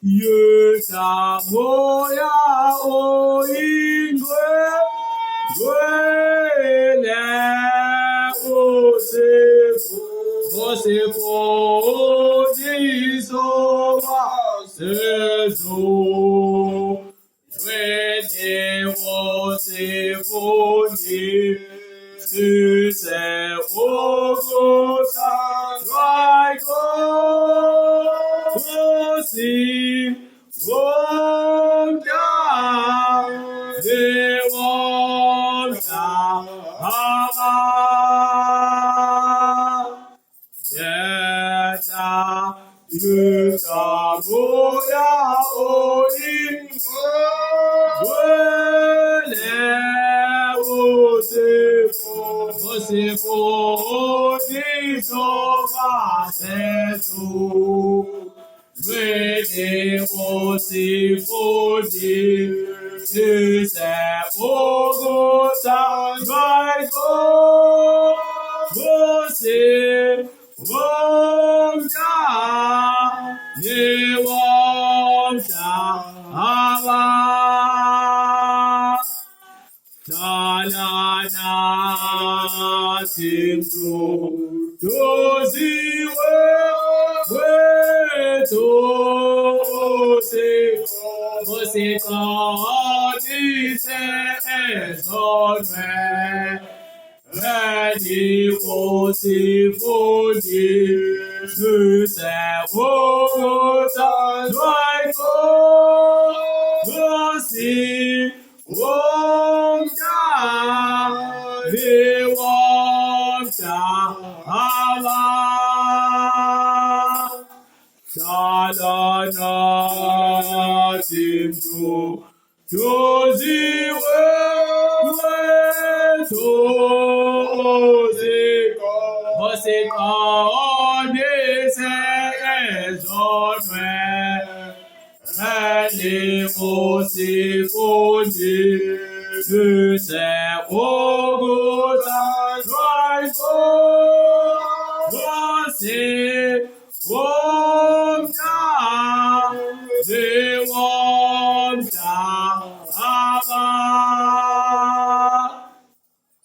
Yehla moya oyingcwele usifundiso wasezulwini usifundise ukuthandwa Nkosi womdali womhlaba. Yehla, yehla moya oyingcwele usifundiso wasezulwini usifundise ukuthandwa Nkosi womdali womhlaba. Hlala nathi Mduduzi wethu usiqondise ezonweni usifundise ukuthandwa Nkosi womdali womhlaba. Hlala nathi Mduduzi wethu usiqondise ezonweni usifundise ukuthandwa Nkosi womdali womhlaba.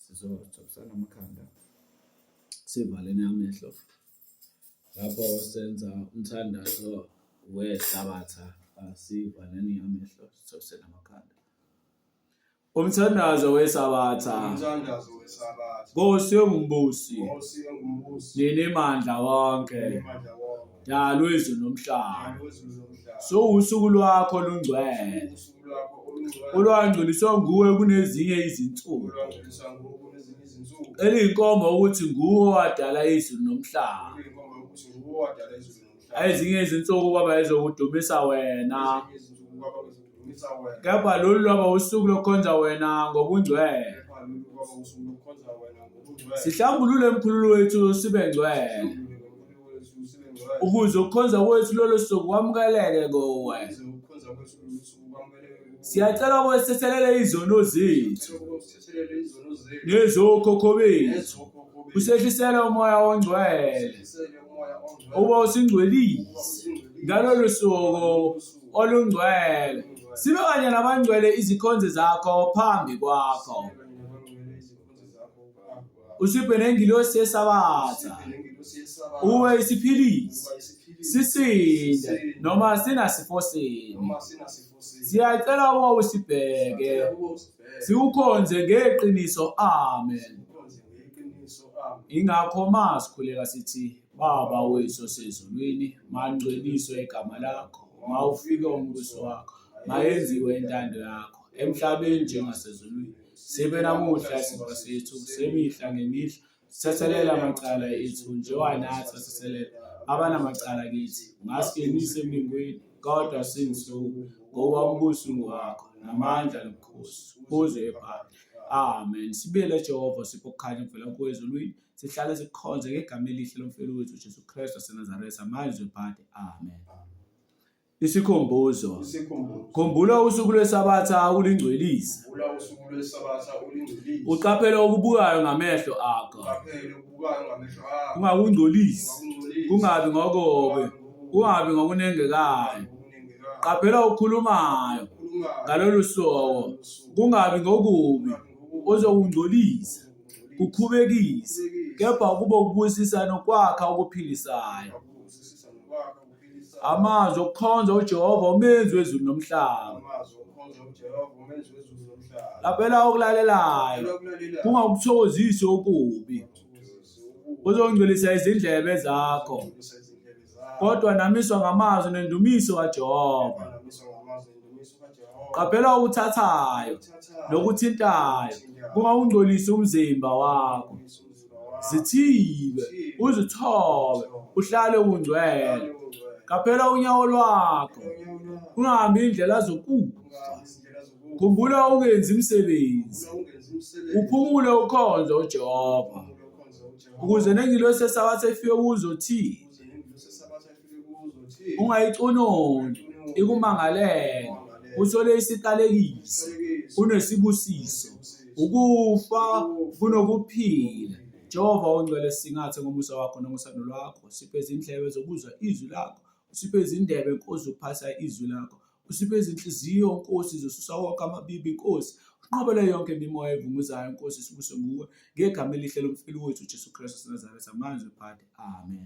Sizothobisana amakhanda sivalene amehlo lapho senza umthandazo weSabatha asivaleni amehlo sithobisene amakhanda. Umthandazo weSabatha. Umthandazo weSabatha. Nkosi engumbusi. Nkosi engumbusi. Nini mandla wonke. Mandla wonke. Dalo izulu nomhlaba. Dalo izulu nomhlaba. Sowusuku lwakho olungcwele. Usuku lwakho olungcwele. Olwangcweliswa nguwe kunezinye izinsuku. Olwangcweliswa nguwe kunezinye izinsuku. Eliyinkomba ukuthi nguwe owadala izulu nomhlaba. Eliyinkomba ukuthi nguwe owadala izulu nomhlaba. Ezinye izinsuku kwaba ezokudumisa wena. Ezinye izinsuku kwaba ezokudumisa wena. Kepha lolu lwaba usuku lokukhonza wena ngobungcwele. Kepha lolu kwaba usuku lokukhonza wena ngobungcwele. Sihlambulule mkhululi wethu sibe ngcwele. Sihlambulule mkhululi wethu sibe ngcwele. Ukuze ukukhonza kwethu lolu suku kwamukeleke kuwe. Ukuze ukukhonza kwethu lolu suku kwamukeleke kuwe. Siyacela ukuba sithethelele izono zethu. Sicela ukuba usithethelele izono zethu. Nezokhokho bethu. Nezokhokho bethu. Usehlisele umoya ongcwele. Usehlisele umoya ongcwele. Ukuba usingcwelise. Ukuba usingcwelise. Ngalolu suku olungcwele. Sibe kanye nabangcwele izikhonzi zakho phambi kwakho. Sibe kanye nabangcwele izikhonzi zakho phambi kwakho. Usiphe nengilosi yeSabatha. Usiphe nengilosi yeSabatha. Uwe isiphilisi. Ukuba isiphilise. Sisinde Sisinde. noma sinasifo sini. Noma sinasifo sini. Siyacela ukuba usibheke. Siyacela ukuba usibheke. Siwukhonze ngeqiniso. Amen. Siwukhonze ngeqiniso. Amen. Ingakho masikhuleka sithi Baba wethu osezulwini, mangcweliswe igama lakho, mawufike umbuso wakho, mayenziwe intando yakho emhlabeni njengasezulwini. Sibe namuhla isinkwa sethu semihla ngemihla, sithethelele amacala ethu njengoba nathi asithelela abanamacala kithi, ungasingenisi emlingweni, kodwa singisuku ngoba umbuso ungowakho namandla nobukhosi kuze ephakade. Amen. Sibuyele Jehova sipho ukukhanya kuvela kuwe ezulwini. Sihlale sikukhonze ngegama elihle lomfeli wethu uJesu Kristu waseNazaretha manje phakade. Amen. Isikhumbuzo. Isikhumbuzo. Khumbula usuku lweSabatha ulingcwelise. Khumbula usuku lweSabatha ulingcwelise. Uqaphele okubukayo ngamehlo akho. Uqaphele okubukayo ngamehlo akho. Ungakungcolisi. Ungakungcolisi. Kungabi ngokobe. Kungabi ngokobe. Kungabi ngokunengekayo. Qaphela okukhulumayo ngalolu suku, kungabi ngokubi ozokungcolisa, kukhubekise, kepha kube ukubusisa nokwakha okuphilisayo. Amazwi okukhonza uJehova umenzi wezulu nomhlaba. Qaphela okulalelayo, kungakuthokozisi okubi. Uzongcwelisa izindlebe zakho. Kodwa namiswa ngamazwi nendumiso kaJehova. Qaphela okuthathayo nokuthintayo kungawungcolisi umzimba wakho. Zithibe, uzithobe, uhlale ungcwele. Qaphela unyawo lwakho, ungahambi indlela zokufa. Khumbula ungenzi imisebenzi, uphumule ukhonze uJehova, ukuze nengilosi yeSabatha efike kuzothini, ungayicunuli ikumangalele, uthole isiqalekiso kunesibusiso, ukufa kunokuphila. Jehova ongcwele, singathe ngomusa wakho nangosando lwakho, siphe izindlebe zokuzwa izwi lakho, usiphe izindebe Nkosi ukuphasa izwi lakho. Usiphe izinhliziyo, Nkosi, zosusa wonke amabibi, Nkosi. Unqobele yonke imimoya evunguzayo, Nkosi, sibuse nguwe. Ngegama elihle lomfeli wethu, uJesu Kristu waseNazaretha, manje phakade. Amen.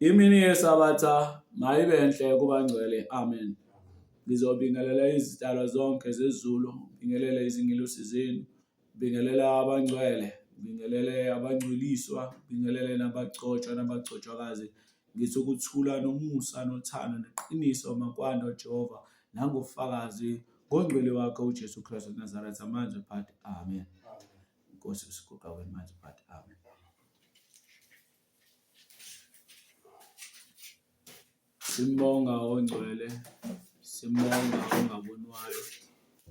Imini yeSabatha mayibe nhle kubangcwele. Amen. Ngizobingelela izidalwa zonke zezulu, ngibingelele izingilosi zenu, ngibingelele abangcwele, ngibingelele abangcweliswa, ngibingelele nabagcotshwa nabagcotshwakazi. Ngithi ukuthula nomusa nothando neqiniso makwande uJehova nangofakazi ngongcwele wakhe uJesu Kristu waseNazaretha manje phakathi. Amen. Inkosi isiguqa wena manje phakathi. Amen. Simbonga ongcwele, simbonga ongabonwayo,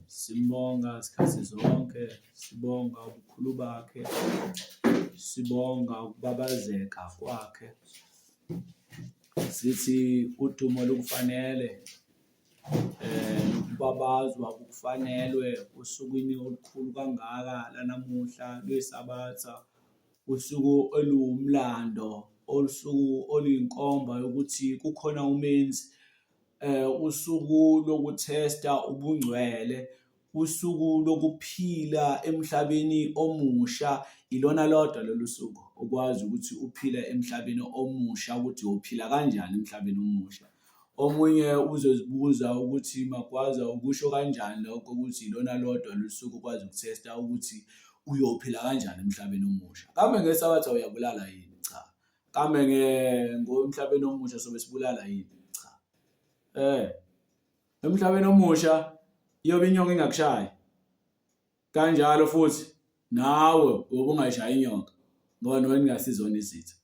simbonga sikhathi zonke, sibonga ubukhulu bakhe, sibonga ukubabazeka kwakhe. Sithi udumo lukufanele nokubabazwa kukufanelwe osukwini olukhulu kangaka lanamuhla lweSabatha. Usuku oluwumlando, usuku oluyinkomba yokuthi kukhona umenzi, usuku lokuthesta ubungcwele, usuku lokuphila emhlabeni omusha. Ilona lodwa lolu suku okwazi ukuthi uphile emhlabeni omusha ukuthi uyophila kanjani emhlabeni omusha. Omunye uzozibuza ukuthi Magwaza ukusho kanjani lokho ukuthi ilona lodwa lolu suku okwazi ukuthesta ukuthi uyophila kanjani emhlabeni omusha. Kambe ngeSabatha uyabulala yini? Cha. Kambe emhlabeni omusha sobe sibulala yini? Cha. Emhlabeni omusha iyobe inyoka ingakushayi. Kanjalo futhi nawe uyobe ungayishayi inyoka ngoba nobe ningasizona izitha.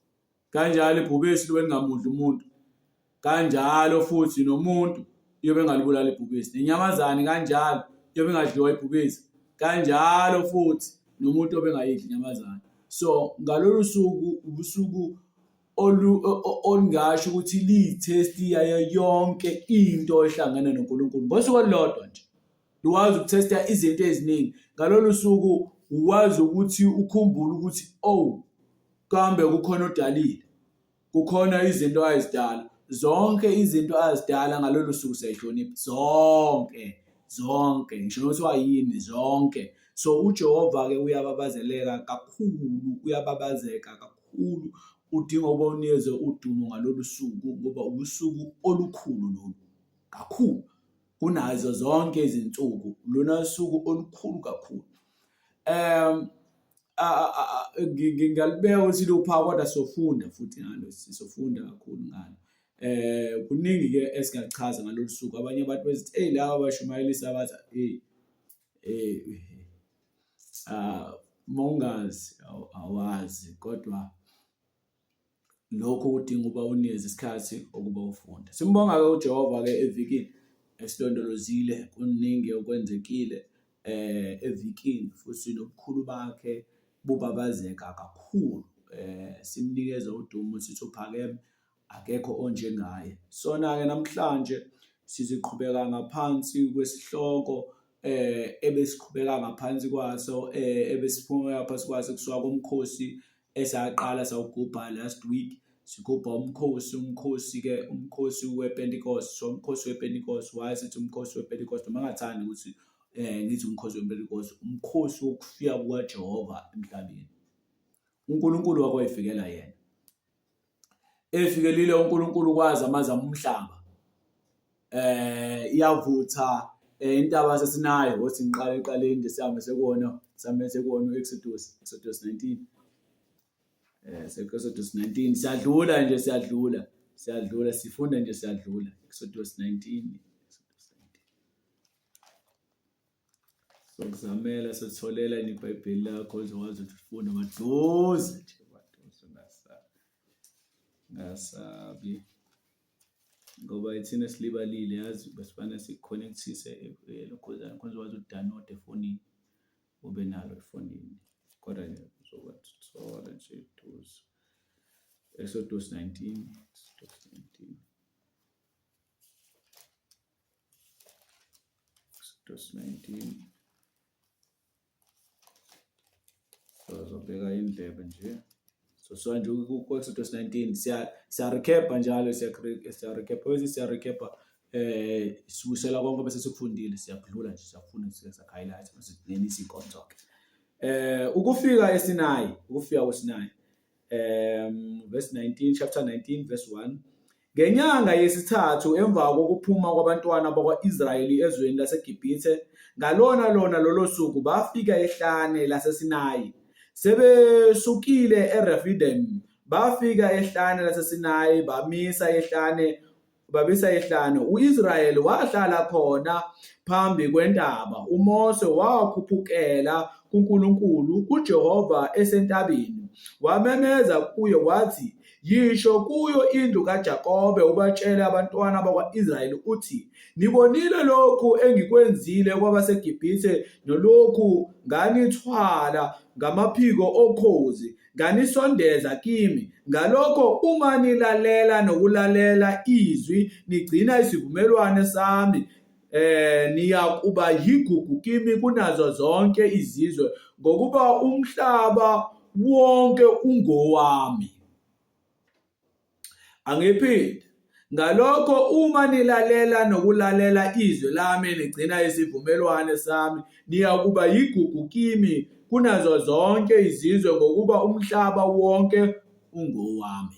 Kanjalo ibhubesi libe lingamudli umuntu. Kanjalo futhi nomuntu iyobe engalibulala ibhubesi. Nenyamazane kanjalo iyobe ingadliwa ibhubesi. Kanjalo futhi nomuntu obengayidli inyamazane. So ngalolu suku ubusuku olungasho ukuthi liyi-test yayo yonke into ehlangene noNkulunkulu ngosuku olulodwa nje. Luwazi ukuthesta izinto eziningi. Ngalolu suku uwazi ukuthi ukhumbule ukuthi oh kambe kukhona odalile. Kukhona izinto ayizidala. Zonke izinto azidala ngalolu suku siyayihlonipha. Zonke, zonke ngisho nothiwa yini zonke. So uJehova-ke uyababazeleka kakhulu, uyababazeka kakhulu. Udinga ukuba unikeze udumo ngalolu suku ngoba usuku olukhulu lolu kakhulu. Kunazo zonke izinsuku lona usuku olukhulu kakhulu. Ngingalibeka ukuthi liwuphawu kodwa sofunda futhi ngalo, sofunda kakhulu ngalo. Kuningi-ke esingakuchaza ngalolu suku. Abanye abantu bezothi eyi laba bashumayela iSabatha, eyi uma ungazi awazi kodwa Lokho kudinga ukuba unikeze isikhathi ukuba ufunde. Simbonga-ke uJehova-ke evikini esilondolozile, kuningi okwenzekile evikini futhi nobukhulu bakhe bubabazeka kakhulu. Simnikeze udumo sithi uphakeme, akekho onjengaye. Sona-ke namhlanje siziqhubeka ngaphansi kwesihloko ebesiqhubeka ngaphansi kwaso ebesiphuma ngaphansi kwaso kusuka komkhosi esaqala sawugubha last week. Sigubha umkhosi, umkhosi ke umkhosi wePentecost. So umkhosi wePentecost, why sithi umkhosi wePentecost? Noma ngathandi ukuthi ngithi umkhosi wePentecost, umkhosi wokufika kukaJehova emhlabeni. uNkulunkulu wakwayifikela yena. Efikelile uNkulunkulu kwazi amazama umhlaba. Iyavutha intaba yaseSinayi othi ngiqale eqaleni nje sihambe sekuwona sihambe sekuwona u-Exodus, Exodus 19. Exodus 19 siyadlula nje siyadlula siyadlula sifunda nje siyadlula Exodus 19 Exodus 19. Sokuzamela sotholela iBhayibheli lakho uzokwazi ukuthi ufunde maduze nje maduze ungasabi ungasabi ngoba ithina silibalile yazi besifanele sikukhonekthise elokhuzana khona uzokwazi ukudownload efonini ube nalo efonini kodwa nje uzokwathola nje eduze. Exodus 19 Exodus 19 Exodus 19 so zobeka indlebe nje so so nje ku-Exodus 19 siya siya recap njalo siya siya recap bese siya recap sibuyisela konke bese sikufundile siyakudlula nje siyafunda siya highlight bese singenisa inkonzo ke ukufika eSinayi ukufika kweSinayi verse 19 chapter 19 verse 1 Ngenyanga yesithathu emva kokuphuma kwabantwana bakwa-Israyeli ezweni laseGibhithe, ngalona lona lolo suku bafika ehlane laseSinayi. Sebesukile eRefidim, bafika ehlane laseSinayi, bamisa ehlane babisa ehlane. U-Israyeli wahlala khona phambi kwentaba. UMose wakhuphukela kuNkulunkulu uJehova esentabeni, wamemeza kuye wathi, Yisho kuyo indlu kaJakobe ubatshele abantwana bakwa-Israyeli uthi, Nibonile lokhu engikwenzile kwabaseGibhithe nolokhu nganithwala ngamaphiko okhozi Nganisondeza kimi. Ngalokho uma nilalela nokulalela izwi, nigcina isivumelwano sami, niyakuba yigugu kimi kunazo zonke izizwe, ngokuba umhlaba wonke ungowami. Angiphinde. Ngalokho uma nilalela nokulalela izwi lami nigcina isivumelwane sami, niyakuba yigugu kimi kunazo zonke izizwe ngokuba umhlaba wonke ungowami.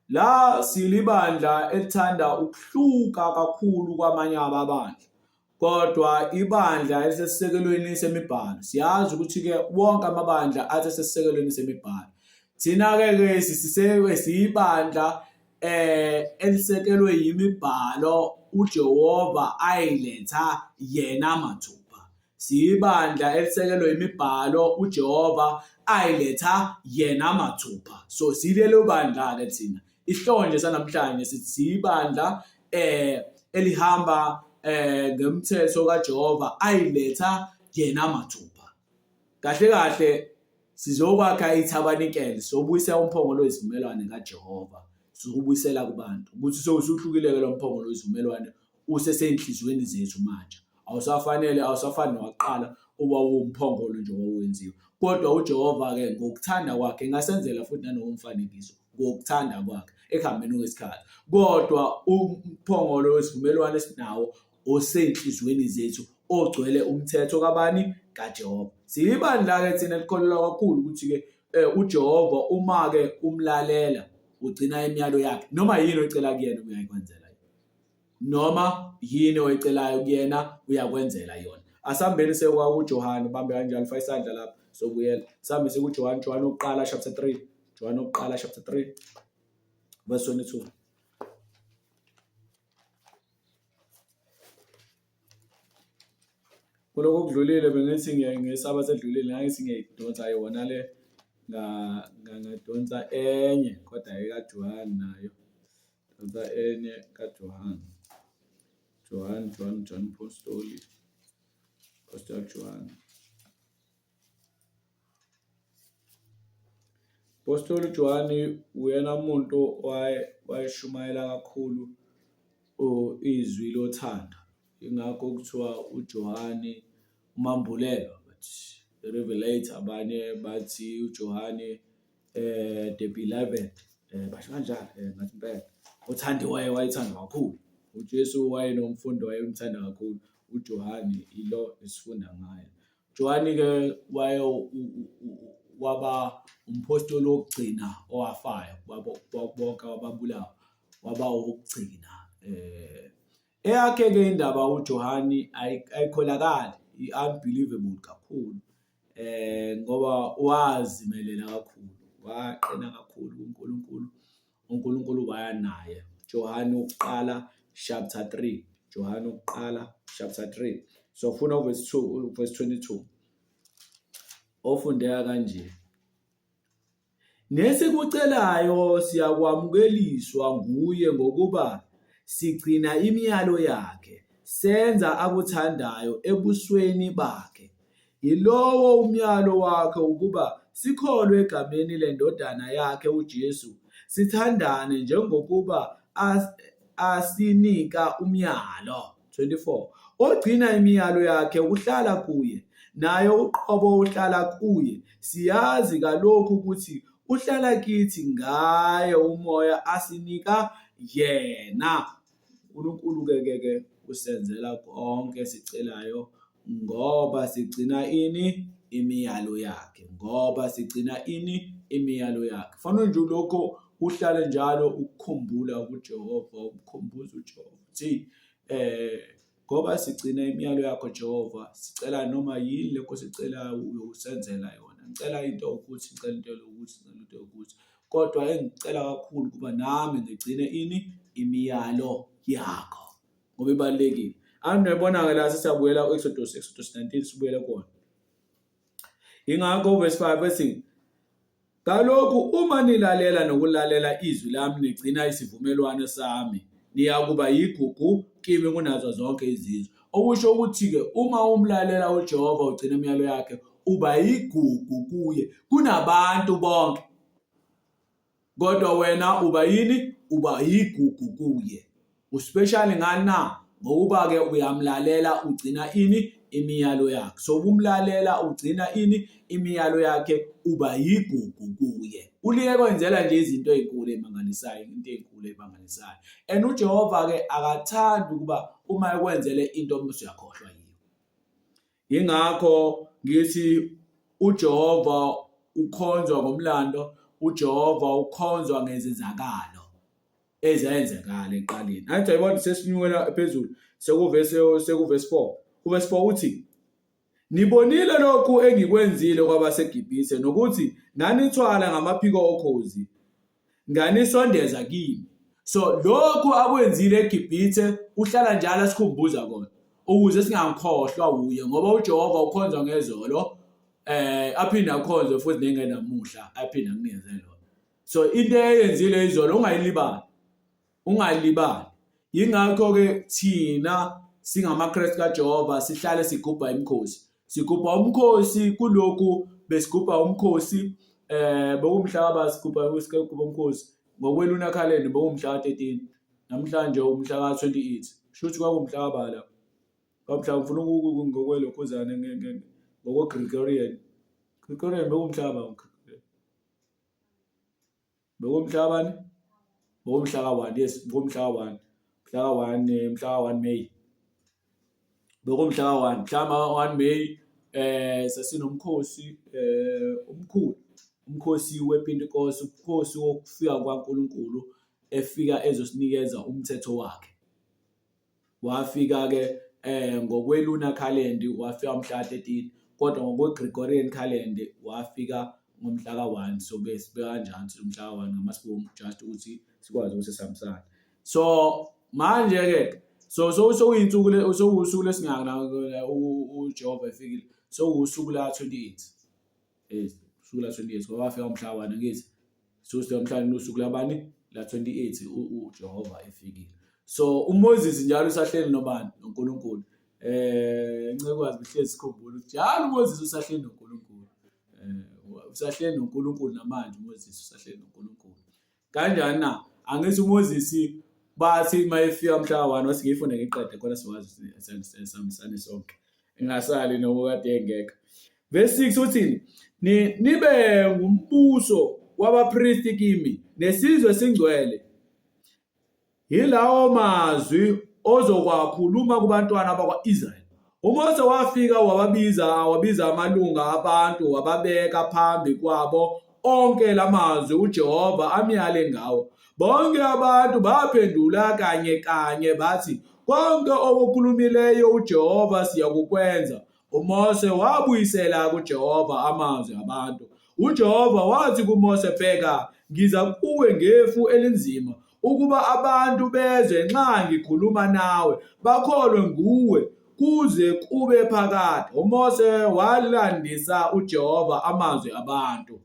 La silibandla elithanda ukuhluka kakhulu kwamanye amabandla. Kodwa ibandla elisesisekelweni semibhalo, siyazi ukuthi-ke wonke amabandla athi asesisekelweni semibhalo. Thina-ke ke sisisekwe siyibandla elisekelwe yimibhalo uJehova ayiletha yena mathupha. Siyibandla elisekelwe imibhalo uJehova ayiletha yena mathupha. So silelo bandla-ke thina. Isihloko nje sanamhlanje sithi siyibandla elihamba ngemthetho kaJehova ayiletha yena mathupha. Kahle kahle sizokwakha ithabanikeli sobuyisa umphongolo wesivumelwane kaJehova sokubuyisela kubantu ukuthi sewusuhlukile-ke lo mphongolo wesivumelwane usesenhliziyweni zethu manje awusafanele awusafani nowakuqala owawuwumphongolo nje owawenziwa kodwa uJehova-ke ngokuthanda kwakhe engasenzela futhi nanowo mfanekiso ngokuthanda kwakhe ekuhambeni kwesikhathi kodwa umphongolo wesivumelwano esinawo osenhliziyweni zethu ogcwele umthetho kabani kaJehova siyibandla-ke thina likholelwa kakhulu ukuthi-ke uJehova uma-ke umlalela ugcina imiyalo yakhe noma yini oyicela kuyena uyayikwenzela noma yini oyicelayo kuyena uyakwenzela yona asambeni sekwa kuJohane bambe kanjalo faka isandla lapha sobuyela sihambe sekuJohane Johane oqala chapter 3 Johane oqala chapter 3 verse 22 Kulokhu okudlulile bengithi ngesaba sedlulile ngangithi ngiyayidonsa yona le ngadonsa enye kodwa ekaJohane nayo donsa enye kaJohane Johan John John Postoli Pastor Johan Postoli Johane uyena muntu wayeshumayela kakhulu izwi lothando ingakho kuthiwa uJohane umambulelwa but revelator abanye bathi uJohane the beloved. Basho kanjalo ngathi impela othandiweyo wayethandwa kakhulu. UJesu wayenomfundi wayemthanda kakhulu uJohane ilo esifunda ngaye. Johane-ke waye waba umphostoli wokugcina owafayo bonke ababulawa waba owokugcina. Eyakhe-ke indaba uJohane ayikholakali i-unbelievable kakhulu ngoba wazimelela kakhulu, waqina kakhulu kuNkulunkulu, uNkulunkulu waya naye. Johane wokuqala chapter 3, Johane wokuqala chapter 3. So funa uverse 2, verse 22. Ofundeka kanje. Nesikucelayo siyakwamukeliswa nguye ngokuba sigcina imiyalo yakhe, senza akuthandayo ebusweni bakhe. Yilowo umyalo wakhe ukuba sikholwe egameni leNdodana yakhe uJesu, sithandane njengokuba asinika umyalo. 24 Ogcina imiyalo yakhe uhlala kuye, naye uqobo uhlala kuye. Siyazi kalokhu ukuthi uhlala kithi ngaye uMoya asinika yena. uNkulunkulu ke ke ke usenzela konke esicelayo ngoba sigcina ini imiyalo yakhe ngoba sigcina ini imiyalo yakhe fanele nje lokho uhlale njalo ukukhumbula kuJehova umkhumbuza uJehova uthi ngoba sigcina imiyalo yakho Jehova sicela noma yini lokho sicela uyosenzela yona ngicela into ukuthi ngicela into yokuthi ngicela into yokuthi kodwa engicela kakhulu kuba nami ngigcine ini imiyalo yakho ngoba ibalulekile anibona-ke la sesiyabuyela ku-Exodus Exodus 19 sibuyele kuwona Ingakho verse 5 ethi Kalokhu uma nilalela nokulalela izwi lami nigcina isivumelwano sami niyakuba yigugu kimi kunazo zonke izizwe. Okusho ukuthi-ke uma umlalela uJehova ugcina imiyalo yakhe uba yigugu kuye kunabantu bonke. Kodwa wena uba yini? Uba yigugu kuye. Uspecial ngani na? Ngokuba-ke uyamlalela ugcina ini? Imiyalo yakhe. So ubumlalela ugcina ini? Imiyalo yakhe uba yigugu kuye. Uliye kwenzela nje izinto ezinkulu ezimangalisayo, into ezinkulu ezimangalisayo. And uJehova-ke akathandi ukuba uma ekwenzele into bese uyakhohlwa yiyo. Yingakho ngithi uJehova ukhonzwa ngomlando, uJehova ukhonzwa ngezenzakalo ezenzekala ekuqaleni. Angithi ayibona sesinyukela phezulu sekuvesi sekuvesi 4. Uvesi 4 uthi Nibonile lokhu engikwenzile kwabaseGibhithe nokuthi nganithwala ngamaphiko okhozi Nganisondeza kimi. So lokhu akwenzile eGibhithe uhlala njalo asikhumbuza kona ukuze singakhohlwa wuye ngoba uJehova ukhonzwa ngezolo aphinde akhonzwe futhi nengenamuhla aphinde akunikeze lona. So into eyenzile izolo ungayilibali. Ungalibali. Yingakho-ke thina singamaKristu kaJehova sihlale sigubha imikhosi. Sigubha umkhosi kulokhu besigubha umkhosi bekumhla ba sigubha sigubha umkhosi ngokweluna calendar bekumhla ka-13 namhlanje umhla ka-28 shuthi kwakumhla kabala kwamhla ngifuna ngokwelokhuzane ngokwe-Gregorian Gregorian bekumhla ba Bekumhla bani? Bekumhla ka-1, yes, bekumhla ka-1. Mhla ka-1, mhla ka-1 May. Bekumhla ka-1, mhla ka-1 May sasinomkhosi omkhulu, umkhosi wePentekoste, umkhosi wokufika kukaNkulunkulu efika ezosinikeza umthetho wakhe. Wafika-ke ngokwe-lunar calendar wafika mhla 13 kodwa ngokwe-Gregorian calendar wafika ngomhla ka-1 so besibeka kanjani ukuthi umhla ka-1 ngamasibomu just ukuthi sikwazi ukuthi sihambisane so manje-ke so sokuyinsuku sekuwusuku lesingaki la uJehova efikile sekuwusuku la-28 Yes, usuku la 28 ngoba wafika umhla wani angithi so namhlanje usuku labani la 28 uJehova efikile so uMoses njalo usahleli nobani noNkulunkulu incekwazi bihlezi sikhumbula ukuthi njalo uMoses usahleli noNkulunkulu usahleli noNkulunkulu namanje uMoses usahleli noNkulunkulu Kanjani na? Angithi uMoses bathi uma efika mhla ka-1 wathi ngiyifunde ngiqede khona siwazi sihambisane sonke. Ngingasali noma kade engekho. Verse 6 uthini? Nibe ngumbuso wabapristi kimi. nesizwe esingcwele. Yilawo mazwi ozokwakhuluma kubantwana bakwa-Israyeli. UMose wafika wababiza wabiza amalunga abantu wababeka phambi kwabo onke lamazwi uJehova amyale ngawo. Bonke abantu baphendula kanye kanye bathi, konke okukhulumileyo uJehova siyakukwenza. UMose wabuyisela kuJehova amazwi abantu. UJehova wathi kuMose, Bheka, ngiza kuwe ngefu elinzima, ukuba abantu bezwe nxa ngikhuluma nawe, bakholwe nguwe kuze kube phakade. UMose walandisa uJehova amazwi abantu.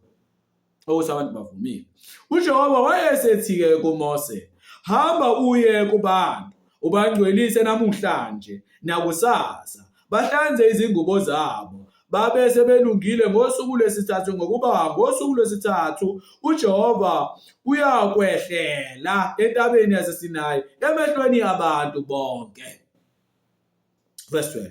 Ukuthi abantu bavumile. UJehova wayesethi-ke kuMose, hamba uye kubantu, ubangcwelise namuhlanje nakusasa, bahlanze izingubo zabo, babe sebelungile ngosuku lwesithathu, ngokuba ngosuku lwesithathu uJehova uyakwehlela entabeni yaseSinayi emehlweni abantu bonke. Verse 12.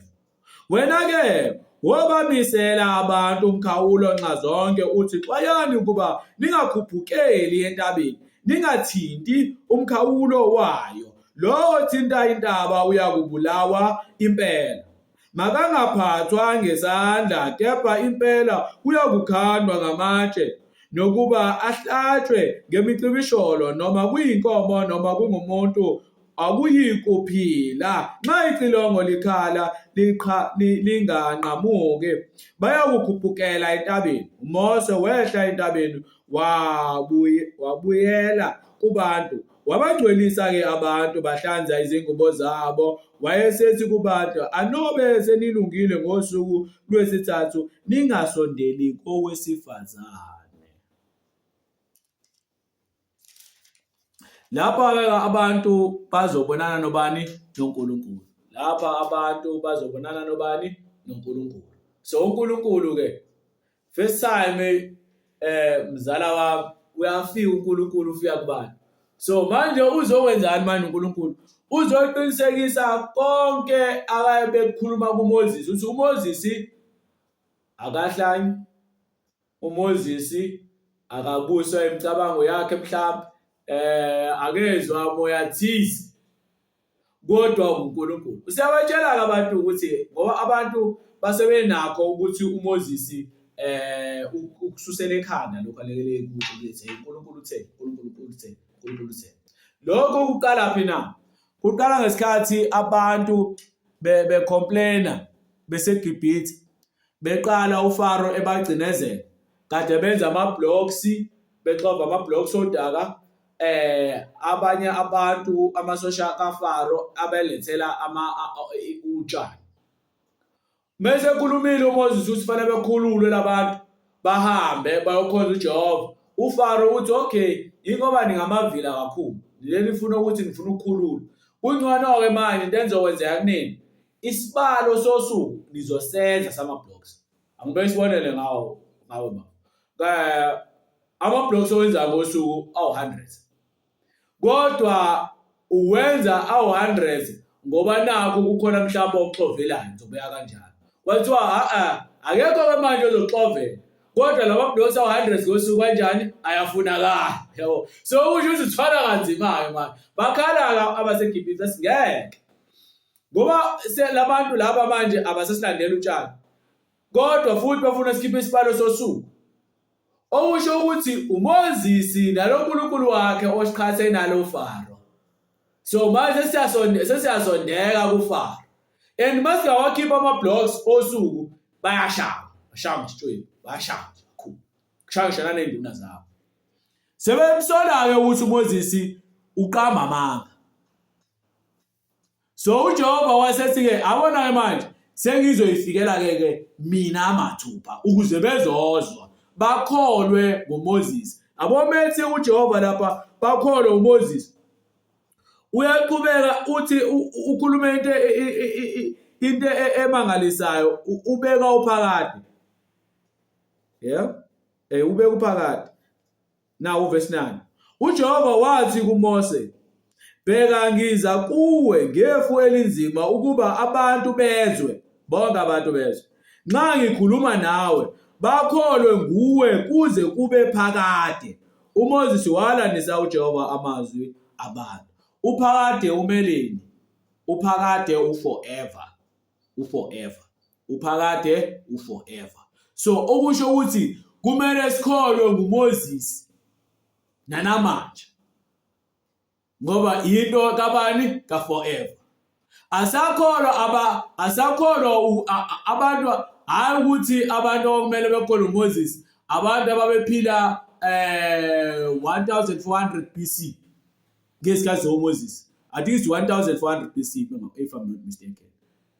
Wena-ke wobamisela abantu umkhawulo nxazonke uthi xwayani ukuba ningakhuphukeli entabeni, ningathinti umkhawulo wayo. Lowo othinta intaba uyakubulawa impela. Makangaphathwa ngesandla, kepha impela uyakukhandwa ngamatshe, nokuba ahlatshwe ngemicibisholo, noma kuyinkomo noma kungumuntu akuyikuphila nxa icilongo likhala liqha linganqamuki bayakukhuphukela entabeni uMose wehla entabeni wabuyela kubantu wabangcwelisa-ke abantu bahlanza izingubo zabo wayesethi kubantu anobe senilungile ngosuku lwesithathu ningasondeli kowesifazane. Lapha-ke abantu bazobonana nobani? NoNkulunkulu. Lapha abantu bazobonana nobani? NoNkulunkulu. So uNkulunkulu-ke first time mzala wami uyafika uNkulunkulu ufika kubani? So manje uzokwenzani manje uNkulunkulu? Uzoqinisekisa konke akayebekukhuluma kuMoses ukuthi uMoses akahlanyi uMoses akabuswa imicabango yakhe mhlawumbe akezwa moya thize kodwa uNkulunkulu usiyabatshela ke abantu ukuthi ngoba abantu basebenakho ukuthi uMoses ukususela ekhanda lokho alekele kusho ukuthi uNkulunkulu uthe uNkulunkulu uthe uNkulunkulu uthe lokho kuqala phi na kuqala ngesikhathi abantu becomplaina beseGibhithe Beqala uFaro ebagcinezela kade benza ama-blocks bexova ama-blocks odaka abanye abantu amasosha kaFaro abelethela ama utshani. Mese ekhulumile uMoses ukuthi fanele bekhululwe labantu bahambe bayokhonza uJehova. UFaro uthi okay yingoba ningamavila kakhulu leli funa ukuthi ngifuna ukukhulula. Kungcono-ke manje into engizokwenzeka kunini Isibalo sosuku nizosenza sama-blocks. Angibeke isibonele ngawo ngawe baba. Eh ama-blocks owenza ngosuku awu-100. Kodwa uwenza awu-100 ngoba nakho kukhona mhlawumbe okuxovelayo ngizobeka kanjalo. Kwathiwa a-a akekho-ke manje ozoxovela kodwa lama blocks awu-100 ngosuku kanjani ayafunakala yabo. So kusho ukuthi uthwala kanzima-ke manje. Bakhala-ke abaseGibhithe singeke. Ngoba labantu laba manje abasesilandela utshani. Kodwa futhi bafuna sikhiphe isibalo sosuku. Okusho ukuthi uMoses naloNkulunkulu wakhe osiqhathe nalo Faro. So manje sesiyasondeka sesiyasondeka kuFaro. And masingawakhipha ama-blocks osuku bayashaya. Bashaya ngesitshwembu, bayashaya kakhulu. Kushaya ngisho naney'nduna zabo. Sebemsola-ke ukuthi uMoses uqamba amanga. So uJehova wasethi-ke abona-ke manje sengizoyifikela-ke ke mina mathupha ukuze bezozwa bakholwe ngoMoses. Abomethi uJehova lapha bakholwe uMoses. Uyaqhubeka uthi ukhuluma into into emangalisayo ubeka uphakade. Yeah? Ubeka uphakade. Nawu verse 9. UJehova wathi kuMose, Bheka ngiza kuwe ngefu elinzima ukuba abantu bezwe, bonke abantu bezwe. Nxa ngikhuluma nawe, bakholwe nguwe kuze kube phakade. UMoses walandisa uJehova amazwi abantu. Uphakade umeleni? Uphakade uforever. Uforever. Uphakade uforever. So okusho ukuthi kumele sikholwe nguMoses nanamanje. Ngoba into kabani ka forever. Asakholwa aba asakholwa abantu hayi ukuthi abantu okumele bekholwe uMoses abantu ababephila 1400 BC ngesikhathi soMoses. I think it's 1400 BC if I'm not mistaken.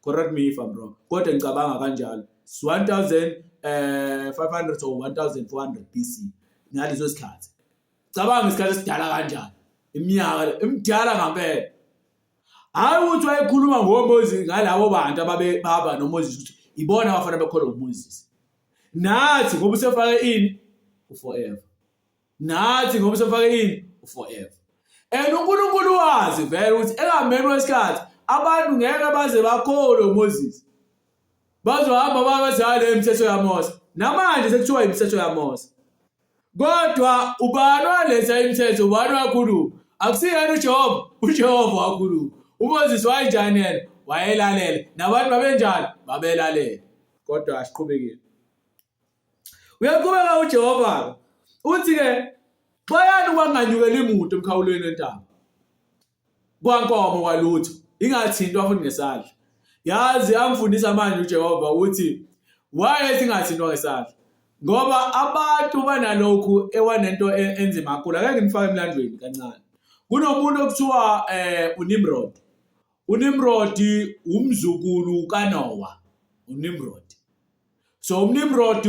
Correct me if I'm wrong. Kodwa ngicabanga kanjalo. It's 1500 or 1400 BC ngaleso sikhathi. Cabanga isikhathi esidala kanjani. Iminyaka emidala ngempela. Hayi ukuthi wayekhuluma ngoMoses ngalabo bantu ababe baba noMoses ukuthi ibona abafana bekholwa uMoses. Nathi ngoba usefake ini uforever. Nathi ngoba usefake ini uforever. And uNkulunkulu wazi vele ukuthi ekuhambeni kwesikhathi abantu ngeke baze bakholwe uMoses. Bazohamba babaze le mithetho yaMose. Namanje sekuthiwa imithetho yaMose. Kodwa ubani waletha imithetho ubani wakhuluma? Akusiyena uJehova, uJehova wakhuluma. UMoses wayenjani yena? Wayelalela. Nabantu babenjani? Babelalela. Kodwa asiqhubekile. Uyaqhubeka uJehova uthi ke xwayani kwanganyukeli muntu emkhawulweni wentaba. Kwankomo kwalutho ingathintwa futhi ngesandla. Yazi amfundisa manje uJehova ukuthi wayethi ingathintwa ngesandla. Ngoba abantu banalokhu ewanento enzima kakhulu. Ake nginifake emlandweni kancane. Kunomuntu okuthiwa uNimrod. uNimrod umzukulu kaNoah, uNimrod. So uNimrod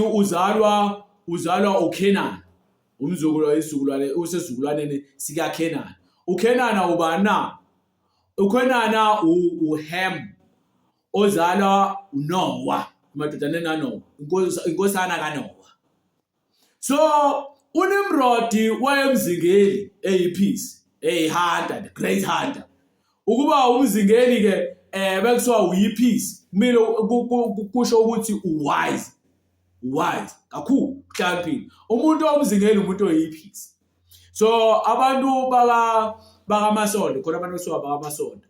uzalwa uKenan. Umzukulu isizukulwane usesizukulwaneni sikaKenan. uKenana ubani na? uKenana uHam ozalwa uNoah, emadodaneni kaNoah, inkosana kaNoah. So uNimrod wayemzingeli eyiphisi, eyihunter, the great hunter. Ukuba umzingeli ke bekuthiwa uyiphisi, kumele kusho ukuthi uwise. Wise kakhulu, uhlakaniphile. Umuntu omzingeli umuntu oyiphisi. So abantu baka bakamasondo, khona abantu kuthiwa bakamasondo.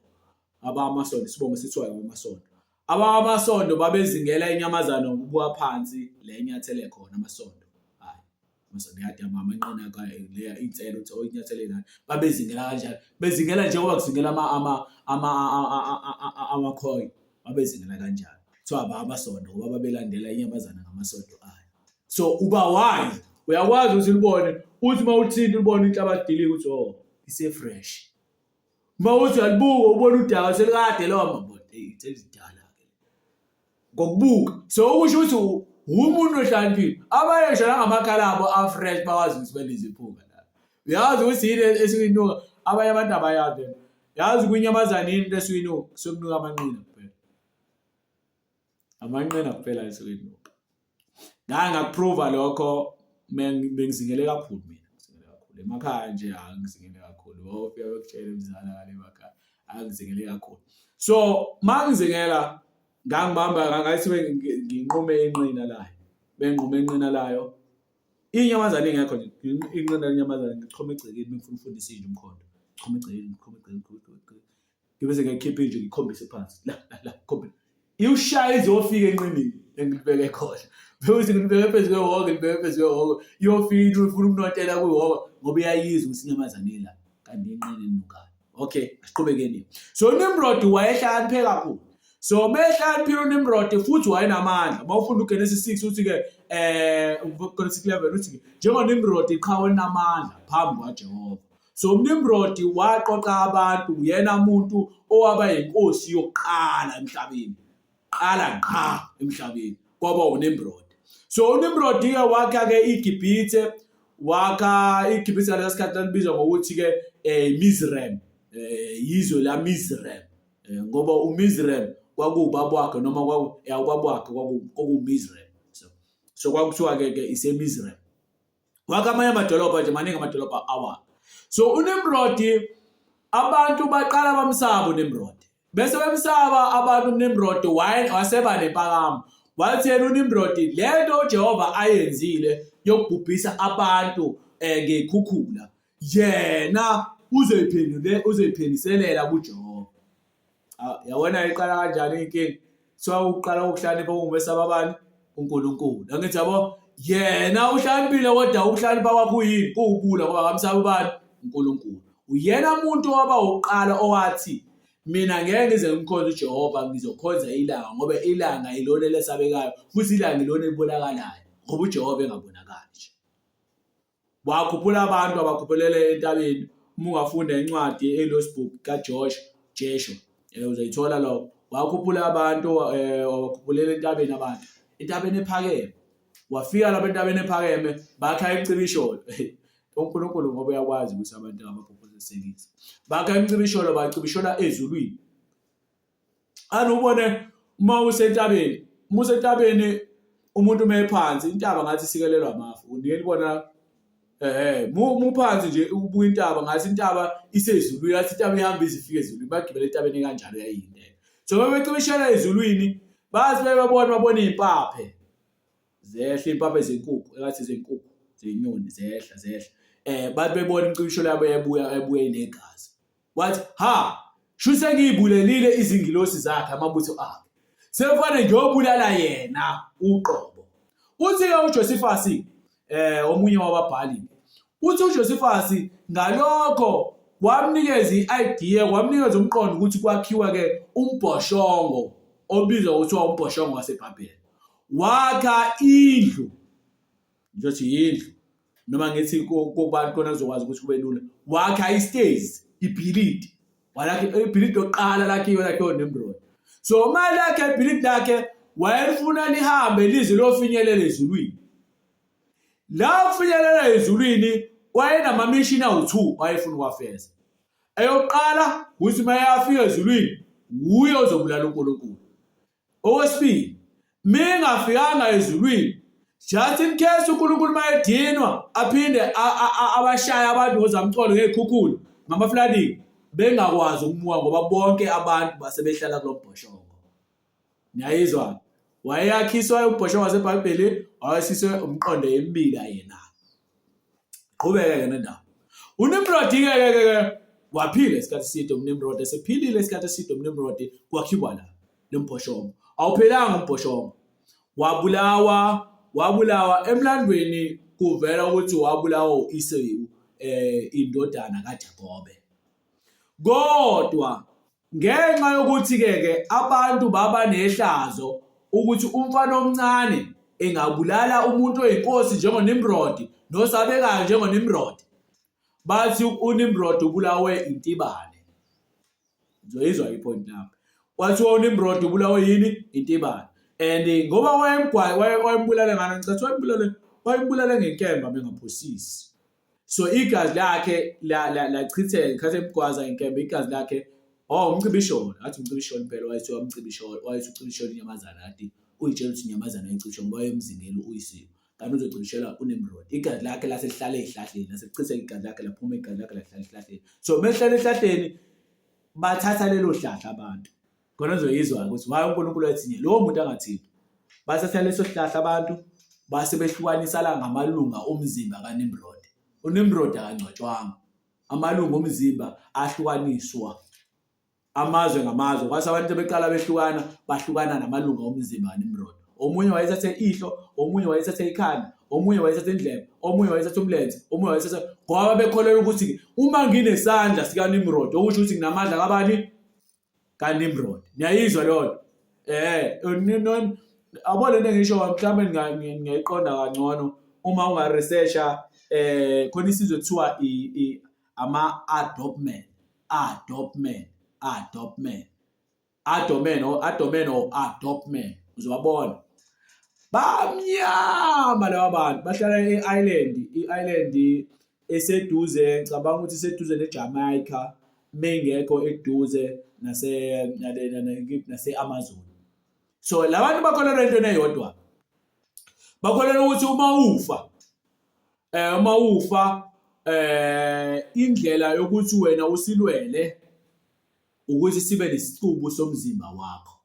Abamasondo isibongo sithiwa abamasondo. Abamasondo babezingela inyamazane ngokubuka phansi le enyathele khona amasondo. Hayi, amasondo yade mama inqina ka leya inselo uthi oyinyathele ngani. Babezingela kanjalo. Bezingela njengoba kuzingela ama ama ama amakhoyi. Babezingela kanjalo. Kuthiwa abamasondo ngoba babelandela inyamazane ngamasondo ayo. So uba wise uyakwazi ukuthi ulibone uthi uma ulithinta ulibone inhlabathi dilika ukuthi oh ise fresh. Uma uthi uyalibuka ubona udaka selikade loma but hey selidala ke. Ngokubuka so ukusho ukuthi umuntu ohlakaniphile. Abanye ngisho nangamakhala abo afresh bakwazi ukuthi belize iphunga la. Uyazi ukuthi yini esuke inuka abanye abantu abayazi lento. Yazi kwinyamazane yini into esuke inuka sekunuka amanqina kuphela. Amanqina kuphela esuke inuka. Ngake ngakuprova lokho bengizingele kakhulu mina ngizingele kakhulu emakhaya nje angizingele kakhulu wawufika bekutshela emzala ngale emakhaya angizingele kakhulu so mangizingela ngangibamba ngathi nginqume inqina layo benqume inqina layo inyamazane ingekho nje inqina lenyamazane ngichoma egcekeni bengifuna ukufundisa inja umkhondo choma egcekeni choma egcekeni ngibe sengiyakhipha inje ngikhombise phansi la la la khombe iwushaya izofika enqinini engilibeke khona bekuthi ngilibeke phezu kwehhoko ngilibeke phezu kwehhoko iyofika into ifuna ukunontela kwihhoko ngoba iyayizwa ukuthi inyamazane ila kanti inqini enukayo okay asiqhubekeni so uNimrod wayehlakaniphe kakhulu so mehlakaniphile uNimrod futhi wayenamandla uma ufunda uGenesis 6 uthi ke uGenesis 11 uthi ke njengoNimrod iqhawe elinamandla phambi kwaJehova So uNimrod waqoqa abantu uyena muntu owaba inkosi yokuqala emhlabeni. Qala ngqa emhlabeni kwaba uNimrod. So uNimrod ke wakha ke iGibhithe wakha iGibhithe ngalesa sikhathi lalibizwa ngokuthi ke Mizraim yizwe la Mizraim ngoba uMizraim kwakuwubaba wakhe noma kwaku ubaba wakhe kwakuwuMizraim. So kwakuthiwa ke ke iseMizraim. Wakha amanye amadolobha nje maningi amadolobha awakha. So uNimrod abantu baqala bamsaba uNimrod. Bese bemsaba abantu uNimrod waseba nempakamo. Wathi yena uNimrod lento uJehova ayenzile yokubhubhisa abantu eh ngekhukhula yena uzoyiphendule uzoyiphendiselela kuJehova. Ah, yabona iqala kanjani inkinga? Kuthiwa ukuqala kokuhlakanipha kungumesaba bani? uNkulunkulu. Angithi yabo yena uhlakaniphile kodwa ukuhlakanipha kwakhe kuyini? Kuwubula ngoba akamsabi ubani? uNkulunkulu. Uyena muntu owaba wokuqala owathi mina ngeke ngize ngimkhonze uJehova ngizokhonza ilanga ngoba ilanga ilona elesabekayo futhi ilanga ilona elibonakalayo ngoba uJehova engabonakali nje. Wakhuphula abantu abakhuphelele entabeni. Uma ungafunda incwadi eyi-Lost Book kaJosh Jesho, eh, uzoyithola lokho. Wakhuphula abantu eh, wabakhuphulela entabeni abantu, entabeni ephakeme. Wafika lapha entabeni ephakeme bakha imicibisholo. uNkulunkulu ngoba uyakwazi ukuthi abantu abaphuphuzisekise. Bakha imicibisholo bacibishola ezulwini. Ane ubone uma usentabeni, uma usentabeni umuntu uma ephansi intaba ngathi isikelelwa amafu. Unike libona eh muphansi nje ubuka intaba ngathi intaba isezulwini, ngathi intaba ihamba izifike ezulwini, bagibela entabeni kanjalo yayinde. So bebecibishela ezulwini, bathi bebona babona izimpaphe. Zehla izimpaphe zenkukhu, engathi zenkukhu, zenyoni zehla zehla. Eh bathi bebona imicibisholo yabo yabuya ebuya inegazi. Wathi, ha, sho sengiyibulelile izingilosi zakhe amabutho akhe. Sekufanele ngiyobulala yena uqobo. Uthi-ke uJosifasi eh omunye wababhali uthi uJosifasi ngalokho wamnikeza i-idea wamnikeza umqondo ukuthi kwakhiwa ke umbhoshongo obizwa kuthiwa umbhoshongo waseBhabheli wakha indlu ngizothi yindlu noma ngithi kubantu khona kuzokwazi ukuthi kube lula wakha isitezi ibhilidi walakhe ibhilidi lokuqala lakhiwe lakhiwe Nimrod so uma lakhe ibhilidi lakhe wayelifuna lihambe lize liyofinyelela ezulwini la kufinyelela ezulwini wayenamamishini awu-2 wayefuna ukuwafeza eyokuqala ukuthi uma eyafika ezulwini wuye ozobulala uNkulunkulu Okwesibili, mingafikanga ezulwini just in case uNkulunkulu mayedinwa aphinde abashaye abantu ngozamcolo ngey'khukhula ngama-flooding bengakwazi ukumuka ngoba bonke abantu basebehlala kulo mbhoshongo. Niyayizwa? Wayeyakhiswa umbhoshongo waseBhayibheli, wayesiswe umqondo emibili yena. Qhubeke-ke nendaba. UNimrodi-ke ke ke ke waphila isikhathi eside uNimrod esephilile isikhathi eside uNimrod kwakhiwa la lo mbhoshongo. Awuphelanga umbhoshongo. Wabulawa wabulawa emlandweni kuvela ukuthi wabulawa u-Esawu eh indodana kaJakobe. Kodwa Ngenxa yokuthi-ke ke abantu baba nehlazo ukuthi umfana omncane engabulala umuntu oyinkosi njengoNimrodi nosabekayo njengoNimrodi. Bathi uNimrod ubulawe intibane. Uzoyizwa ipoint lapha. Kwathiwa uNimrod ubulawe yini? Intibane. And ngoba wayemgwayi wayembulale ngani ngicathu wayembulale wayembulale ngenkemba bengaphosisi. So igazi lakhe lachitheka ngesikhathi emgwaza inkemba igazi lakhe oh umcibisholo athi umcibisholo impela wayethi wamcibisholo wayethi ucibisholo inyamazana kati uyitshela ukuthi inyamazana ayicibisholo ngoba wayemzingela uyisiko kanti uzocibishela uNimrod igazi lakhe lase lihlala ezihlahleni lase lichitheka igazi lakhe laphuma igazi lakhe lahlala ezihlahleni so mehlala ehlahleni bathatha lelo hlahla abantu Khona uzoyizwa ukuthi why uNkulunkulu wathi nje lowo muntu angathintwa. Bathatha leso sihlahla abantu base behlukanisa la ngamalunga omzimba kaNimrod. UNimrod akangcwatshwanga. Amalunga omzimba ahlukaniswa amazwe ngamazwe. Kwase abantu beqala behlukana, bahlukana namalunga omzimba kaNimrod. Omunye wayethathe ihlo, omunye wayethathe ikhanda, omunye wayethathe indlebe, omunye wayethathe umlenze, omunye wayethathe ngoba bekholelwa ukuthi uma nginesandla sikaNimrod okusho ukuthi nginamandla kabani? kaNimrod. Niyayizwa leyo nto? Eh, abo lento engisho mhlawumbe ningayiqonda kangcono uma ungaresearcha eh khona isizwe kuthiwa ama-adopman, adopman, adopman. Adomen or adomen or adopman uzobabona. Bamnyama laba bantu bahlala e-island, i-island eseduze ngicabanga ukuthi iseduze neJamaica mengekho eduze nase nase-Amazon. So labantu bakholelwa entweni eyodwa. Bakholelwa ukuthi uma ufa eh uma ufa eh indlela yokuthi wena usilwele ukuthi sibe nesicubu somzimba wakho.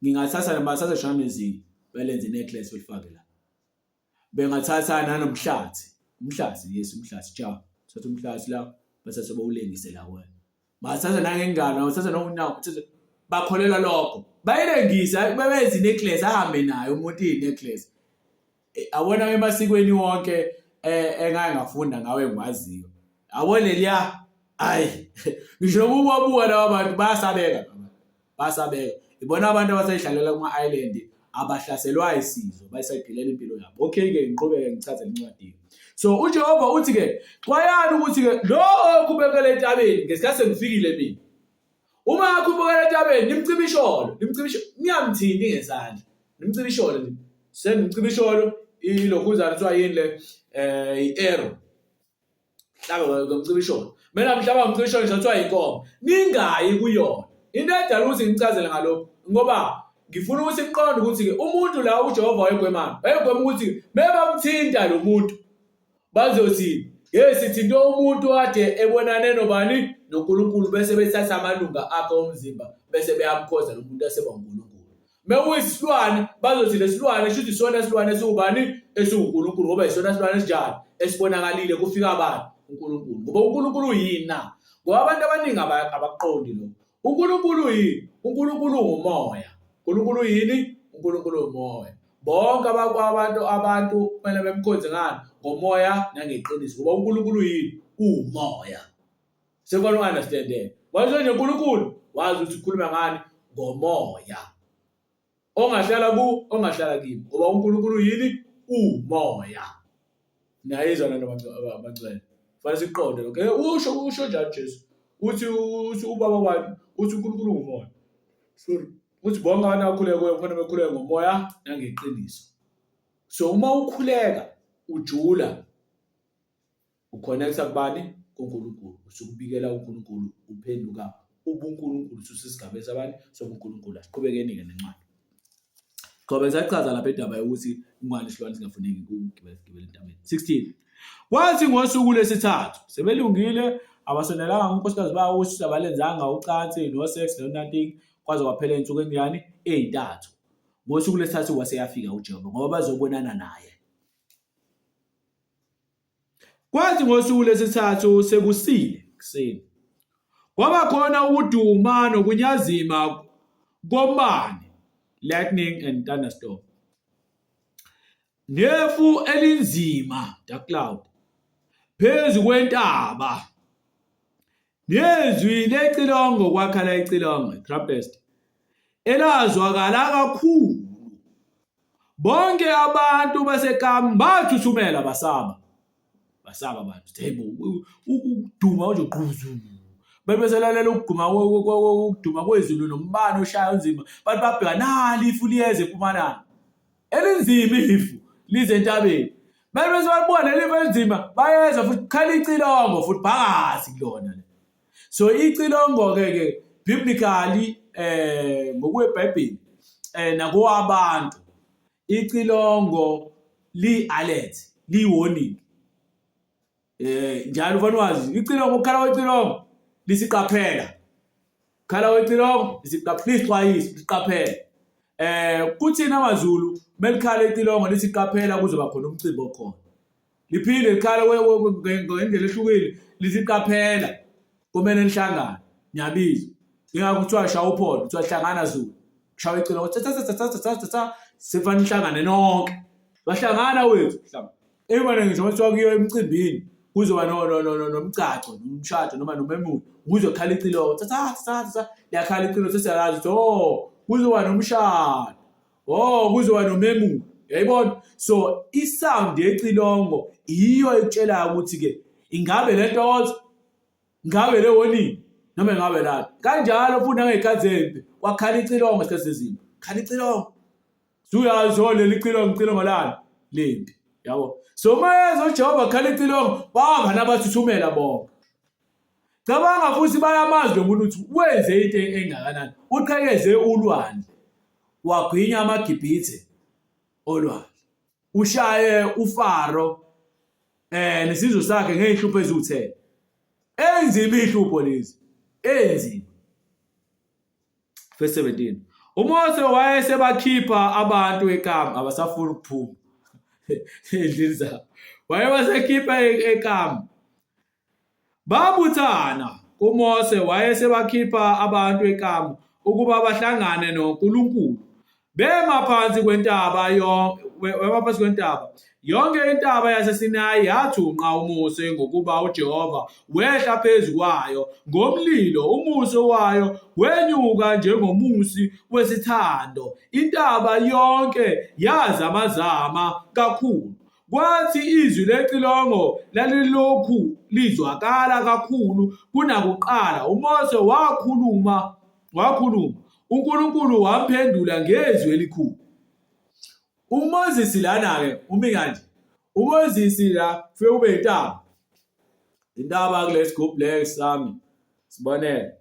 Ngingathatha noma thatha shame nezinyo belenze necklace belifake la. Bengathatha nanomhlathi. Umhlathi, yes umhlathi, ja. Thatha umhlathi la bese bawulengise la kuwena. Bathatha nangengalo, bathatha nonyawo, bathatha bakholelwa lokho. Bayilengisa bebenza i-necklace ahambe nayo umuntu iyi-necklace. Eh, awona emasikweni wonke eh, engake ngafunda ngawe engiwaziyo. Yabo leliya ayi ngisho noma ubabuka laba bantu bayasabeka basabeka. Ibona abantu abaseyihlalela kuma-island abahlaselwa isizwe bayisayiphilela impilo yabo. Okay-ke ngiqhubeke ngichaze lencwadi. So uJehova uthi-ke xwayani ukuthi-ke lo okhubekele entabeni ngesikhathi sengifikile mina. Uma akhuphukela entabeni nimcibisholo, nimcibisholo, ningamthinti ngesandla. Nimcibisholo nje. Sendimcibisholo ilokhuzana kuthiwa yini le eh i-arrow. Mhlaba ngomcibisholo. Mina mhlaba ngomcibisholo nje kuthiwa inkomo. Ningayi kuyona. Into edala ukuthi ngichazele ngalokho ngoba ngifuna ukuthi niqonde ukuthi-ke umuntu la uJehova wayegwemani wayegwema ukuthi mebamthinta lo muntu bazothi hey sithinte umuntu kade ebonane nobani noNkulunkulu bese bethatha amalunga akhe omzimba bese beyamkhoza lo muntu aseba uNkulunkulu mekuyisilwane bazothi lesilwane shuthi isona silwane esiwubani esiwuNkulunkulu ngoba isona silwane esinjani esibonakalile kufika abantu uNkulunkulu ngoba uNkulunkulu uyini na ngoba abantu abaningi abakuqondi lokho uNkulunkulu uyini uNkulunkulu ungumoya uNkulunkulu uyini uNkulunkulu umoya bonke abantu abantu kumele bemkhonze ngani ngomoya nangeqiniso ngoba uNkulunkulu uyini uwumoya Sekwana u-understand Washo nje uNkulunkulu wazi ukuthi ukhuluma ngani ngomoya. Ongahlala ku ongahlala kimi ngoba uNkulunkulu yini umoya. Niyayizwa lento abangcwele. Fanele siqonde lokho. Eh, usho usho njalo Jesu. Uthi uthi ubaba wami uthi uNkulunkulu ungumoya. Sorry. Uthi bonke abantu abakhuleka kuye kufanele bekhuleke ngomoya nangeqiniso. So uma ukhuleka ujula Uconnecta kubani? KuNkulunkulu. Usukubikela uNkulunkulu uphenduka ubuNkulunkulu ususesigabeni sabani? SobuNkulunkulu. Asiqhubekeni-ke nencwadi. Qobe sachaza lapha indaba yokuthi kungani isilwane singafuneki ukugibela sigibele entabeni. 16. Kwathi ngosuku lwesithathu sebelungile abasondelanga kunkosikazi bawo ukuthi abalenzanga ucansi no sex no nothing kwaze kwaphela insuku enjani ezintathu. Ngosuku lwesithathu waseyafika uJehova ngoba bazobonana naye. Kwathi ngosuku lwesithathu sekusile ekuseni, kwaba khona ukuduma nokunyazima kombane, lightning and thunderstorm, nefu elinzima, dark cloud, phezu kwentaba, nezwi lecilongo kwakhala icilongo, trumpet, elazwakala kakhulu. Bonke abantu baseKamu bathuthumela basaba. Basaba abantu. Hey bo, ukuduma nje gquzu. Bebeselalela ukugquma ukuduma kwezulu nombani oshaya unzima. Bantu babheka nali ifu liyeza empumalanga. Elinzima ifu lize entabeni. Bese balibona leli ifu elinzima bayeza futhi khala icilongo futhi phakathi kulona le. So icilongo ke ke biblically eh ngokweBhayibheli eh nakowabantu icilongo li alert li warning eh njalo ufanele wazi icilongo ukukhala kwecilongo lisiqaphela khala kwecilongo lisiqaphela lisixwayisa lisiqaphela eh kuthina amaZulu melikhala icilongo lithi qaphela kuzoba khona umcimbi okhona liphinde likhala ngendlela ehlukile lithi qaphela kumele nihlangane niyabizwa ingakho kuthiwa shaya uphondo kuthiwa hlangana Zulu kushaya icilongo tsa tsa tsa tsa tsa tsa sefane nihlangane nonke bahlangana wethu mhlawumbe Even ngisho kuthiwa kuyiwa emcimbini kuzoba nomgcagco nomshado noma nomemulo kuzokhala icilongo tsa tsa tsa tsa liyakhala icilongo sesiyazi ukuthi oh kuzoba nomshado oh kuzoba nomemulo yayibona so isound yecilongo iyo ekutshelayo ukuthi-ke ingabe le ntokozo ngabe le warning noma ngabe lana kanjalo futhi nangey'khathi zempi kwakhala icilongo ngesikhathi sezimpi khala icilongo Suyazi oh leli cilongo icilongo lani lempi yabo so uma yezwa uJehova khala icilongo bangani abathuthumela bonke cabanga futhi bayamazi lo muntu ukuthi wenze into engakanani uqhekeze ulwandle wagwinya amaGibhithe olwandle ushaye uFaro eh nesizwe sakhe ngezinhlupho eziwuthele enzima ihlupho lezi enzima Verse 17. UMose wayesebakhipha abantu ekamu abasafuni ukuphuma endlini zabo. Wayebasekhipha ekamu. Babuthana kuMose wayesebakhipha abantu ekamu ukuba bahlangane noNkulunkulu. Bema phansi kwentaba bema phansi kwentaba. Yonke intaba yaseSinayi yathunqa umusi ngokuba uJehova wehla phezu kwayo ngomlilo, umusi wayo wenyuka njengomusi wesithando. Intaba yonke yazamazama kakhulu. Kwathi izwi lecilongo lalilokhu lizwakala kakhulu kunakuqala, uMose wakhuluma, wakhuluma. uNkulunkulu wamphendula ngezwi elikhulu. UMoses lana-ke umi kanje. UMoses la kufike kube intaba. Intaba kulesi gubhu lesi sami. Sibonele.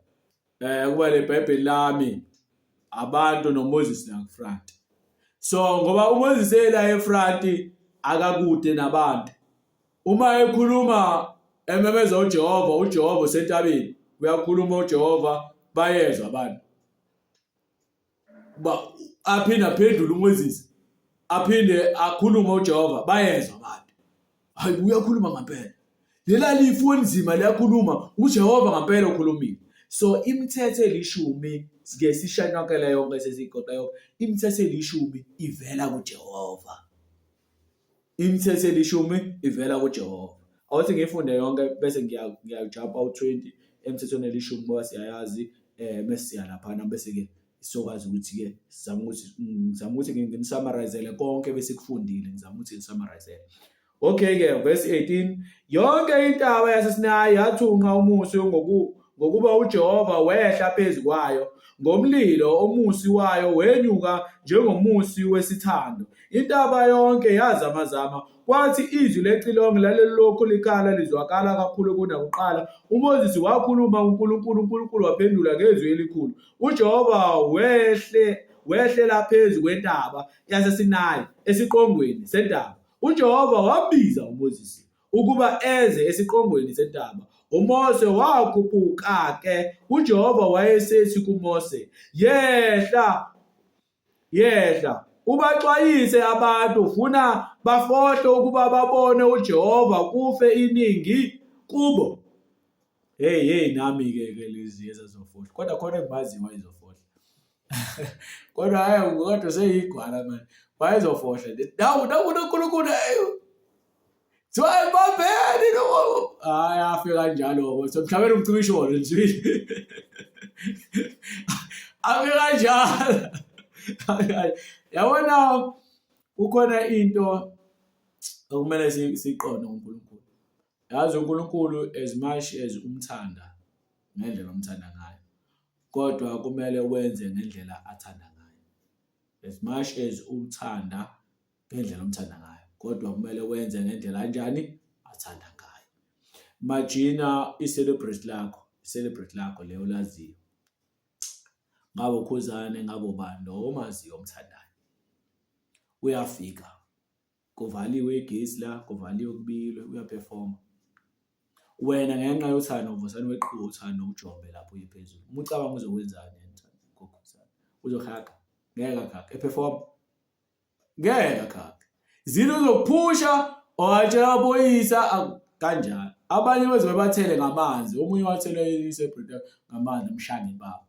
Eh kuba le Bible lami abantu noMoses la front. So ngoba uMoses ela efront akakude nabantu. Uma ekhuluma ememeza uJehova, uJehova usentabeni, uyakhuluma uJehova bayezwa abantu. Ba aphinde aphendule uMoses aphinde akhulume uJehova bayezwa abantu. Hayi uyakhuluma ngempela. Lela lifu elinzima liyakhuluma uJehova ngempela ukhulumile. So imithetho elishumi sike sishanqakela yonke sesigoqa yonke. Imithetho elishumi ivela kuJehova. Imithetho elishumi ivela kuJehova. Awuthi ngiyifunde yonke bese ngiyajumpa u-20 emthethweni elishumi ngoba siyayazi um bese siya laphana bese-ke sizokwazi ukuthi-ke sizame ukuthi ngizama ukuthi nginisummarize-ele konke besikufundile ngizama ukuthi nginisummarize-ele. Okay-ke verse 18 yonke intaba yaseSinayi yathunqa umusi ngokuba uJehova wehla phezu kwayo ngomlilo umusi wayo wenyuka njengomusi wesithando Intaba yonke yazamazama, kwathi izwi lecilongo lalilokhu likhala lizwakala kakhulu kunakuqala. UMoses wakhuluma kuNkulunkulu, uNkulunkulu waphendula ngezwi elikhulu. UJehova wehle wehlela phezu kwentaba yaseSinayi, esiqongweni sentaba. UJehova wambiza uMoses ukuba eze esiqongweni sentaba. UMose wakhuphuka-ke, uJehova wayesethi kuMose, Yehla Yehla, ubaxwayise abantu funa bafohle ukuba babone uJehova kufe iningi kubo. Hey hey nami ke ke lezi ezazofohla. Kodwa khona engibaziyo wayezofohla. Kodwa hayi kodwa seyigwala manje. Wayezofohla nje. Nawu nawu uNkulunkulu Kuthiwa ebambeni lo hayi afe kanjalo so mhlawumbe umcibisholo nje afe kanjalo yabona kukhona into okumele siyiqonde ngoNkulunkulu yazi uNkulunkulu as much as umthanda ngendlela omthanda ngayo kodwa kumele wenze ngendlela athanda ngayo as much as uthanda ngendlela omthanda ngayo kodwa kumele wenze ngendlela kanjani athanda ngayo majina i-celebrate lakho i-celebrate lakho leyo laziyo ngabe ukhuzane ngabe ubani lo omaziyo omthandayo uyafika kuvaliwe igesi la kuvaliwe kubilwe uyaphefoma wena ngenxa yothando uvusane weqhiwe uthando ujombe lapho uye phezulu uma ucabanga uzokwenzani yena uzohaga ngeke akhage ephefoma ngeke akhaphe zilo uzokuphusha owatshela amaphoyisa kanjalo abanye beze bebathele ngamanzi omunye wathele isebrita ngamanzi emshaya ngempama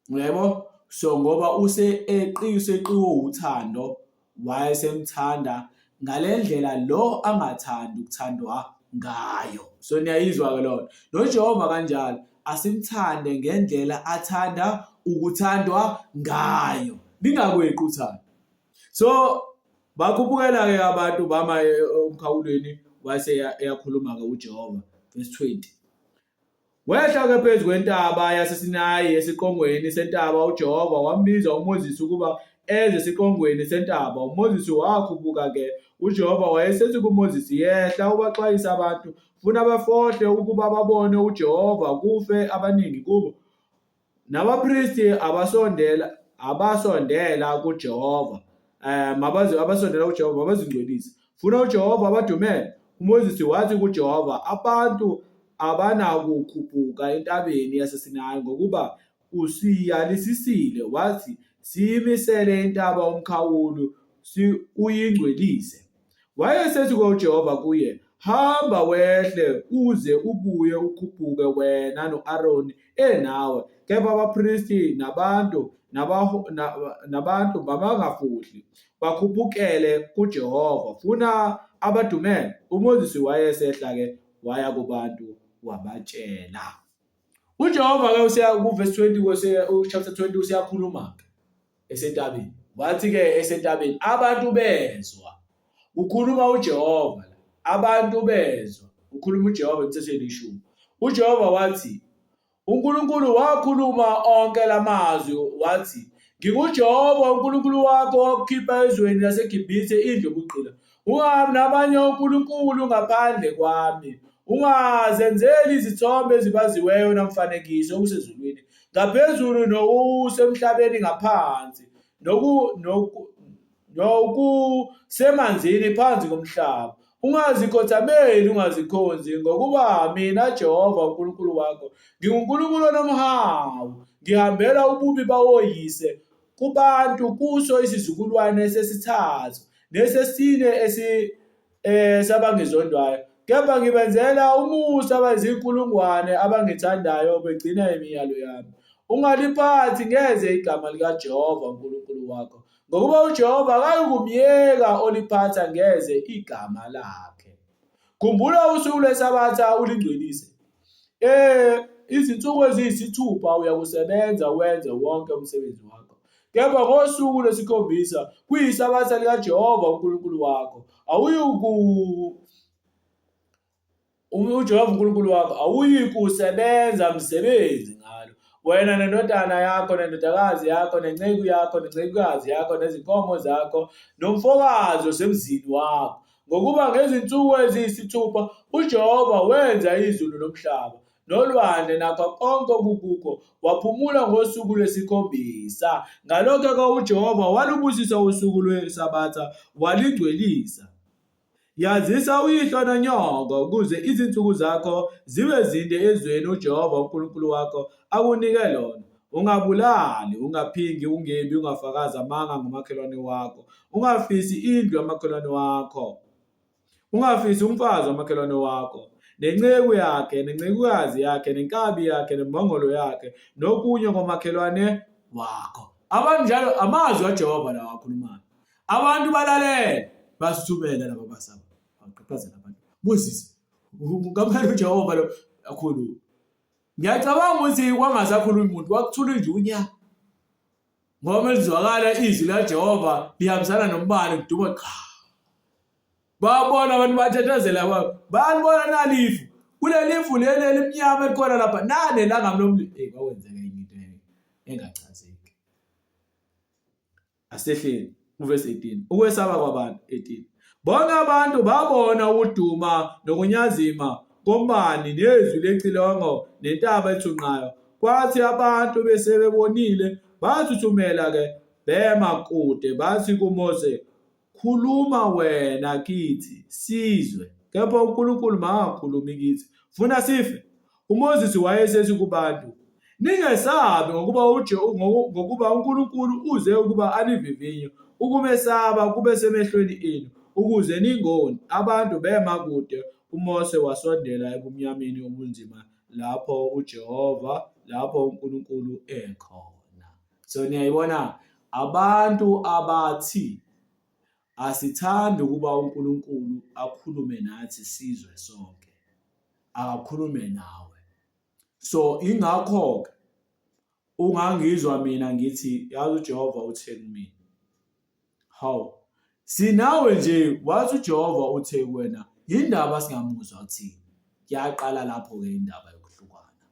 uyabo so ngoba use eqiwe useqiwe uthando wayesemthanda ngale ndlela lo angathandi ukuthandwa ngayo so niyayizwa ke lona noJehova kanjalo asimthande ngendlela athanda ukuthandwa ngayo lingakweqi uthando so bakhuphukela ke abantu bama emkhawulweni wase eyakhuluma ke uJehova verse 20 Wehla ke phezu kwentaba yaseSinayi esiqongweni sentaba uJehova wambiza uMoses ukuba eze esiqongweni sentaba uMoses wakhuphuka ke uJehova wayesethi kuMoses yehla ubaxwayise abantu Funa bafohle ukuba babone uJehova kufe abaningi kubo. Nabapristi abasondela abasondela kuJehova eh mabazi abasondela kuJehova mabazingcwelise. Funa uJehova abadumele. UMoses wathi kuJehova abantu abanakukhuphuka entabeni yaseSinayi ngokuba usiyalisisile wathi siyimisele intaba umkhawulo si uyingcwelise. Wayesethi uJehova kuye, Hamba wehle uze ubuye ukhuphuke wena no-Aroni enawe, kepha abapristi nabantu nabantu mabangafuhli bakhuphukele kuJehova, funa abadumele. UMoses wayesehla-ke waya kubantu wabatshela. UJehova-ke useya kuvesi 20 kwese chapter 20 useyakhuluma-ke esentabeni. Wathi-ke esentabeni abantu bezwa kukhuluma uJehova la. Abantu bezwa kukhuluma uJehova emthethweni ishumi. UJehova wathi uNkulunkulu wakhuluma onke lamazwi wathi nginguJehova uNkulunkulu wakho owakukhipha ezweni laseGibhithe indlu yobugqila. Ungabi nabanye onkulunkulu ngaphandle kwami. Ungazenzeli izithombe ezibaziweyo namfanekiso okusezulwini ngaphezulu nokusemhlabeni ngaphansi nokusemanzini phansi komhlaba. Ungazikhothameli, ungazikhonzi, ngokuba mina Jehova uNkulunkulu wakho nginguNkulunkulu onomhawu, ngihambela ububi bawoyise kubantu kuso isizukulwane sesithathu nesesine esi eh sabangizondwayo kepha ngibenzela umusa abayizinkulungwane abangithandayo begcina imiyalo yami. Ungaliphathi ngeze igama likaJehova uNkulunkulu wakho, ngokuba uJehova akayikumyeka oliphatha ngeze igama lakhe. Khumbula usuku lweSabatha ulingcwelise. Eh izinsuku eziyisithupha uyakusebenza wenze wonke umsebenzi wakho. Kepha ngosuku lwesikhombisa kuyisabatha likaJehova uNkulunkulu wakho. Awuyuku uJehova uNkulunkulu wakho awuyikusebenza msebenzi ngalo. Wena nendodana yakho nendodakazi yakho nenceku yakho nencekukazi yakho nezinkomo zakho nomfokazi osemzini wakho. Ngokuba ngezinsuku eziyisithupha uJehova wenza izulu nomhlaba nolwandle nakho konke okukukho, waphumula ngosuku lwesikhombisa. Ngalokho-ke uJehova walubusisa usuku lweSabatha walingcwelisa. Yazisa uyihlo nonyoko ukuze izinsuku zakho zibe zinde ezweni uJehova uNkulunkulu wakho akunike lona. Ungabulali, ungaphingi, ungebi, ungafakazi amanga ngomakhelwane wakho, ungafisi indlu yamakhelwane wakho, ungafisi umfazi wamakhelwane wakho, nenceku yakhe, nencekukazi yakhe, nenkabi yakhe, nembongolo yakhe, nokunye komakhelwane wakho. Abantu njalo amazwi kaJehova lawa akhulumayo. Abantu balalele, basithumela laba basaba. Baqhaqhazela abantu. Moses, ngamanje uJehova lo akhuluma. Ngiyacabanga ukuthi kwangasakhulumi muntu kwakuthula nje unya. Ngoba lizwakala izwi laJehova lihambisana nombane kuduma cha. Babona abantu bathetezela bayalibona nalifu. Kuleli fu leli elimnyama elikhona lapha nane langa lomlilo. Hey kwakwenzeka enye into engachazeki. Asehleni uvesi 18 ukwesaba kwabantu 18 Bonke abantu babona ukuduma nokunyazima kombani nezwi lecilongo nentaba ethunqayo. Kwathi abantu besebebonile bathuthumela-ke bema kude bathi kuMose, Khuluma wena kithi sizwe, kepha uNkulunkulu makangakhulumi kithi, funa sife. UMoses wayesethi kubantu, Ningesabi, ngokuba ngokuba uNkulunkulu uze ukuba anivivinye, ukumesaba kube semehlweni enu, ukuze ningoni. Abantu bema kude, uMose wasondela ebumnyameni obunzima lapho uJehova, lapho uNkulunkulu ekhona. So niyayibona abantu abathi asithandi ukuba uNkulunkulu akhulume nathi sizwe sonke. Akakhulume nawe. So ingakho-ke ungangizwa mina ngithi yazi uJehova uthe kumina. Hawu, sinawe nje wathi uJehova uthe kuwena yindaba singamuzwa uthini? Kuyaqala lapho-ke indaba yokuhlukana.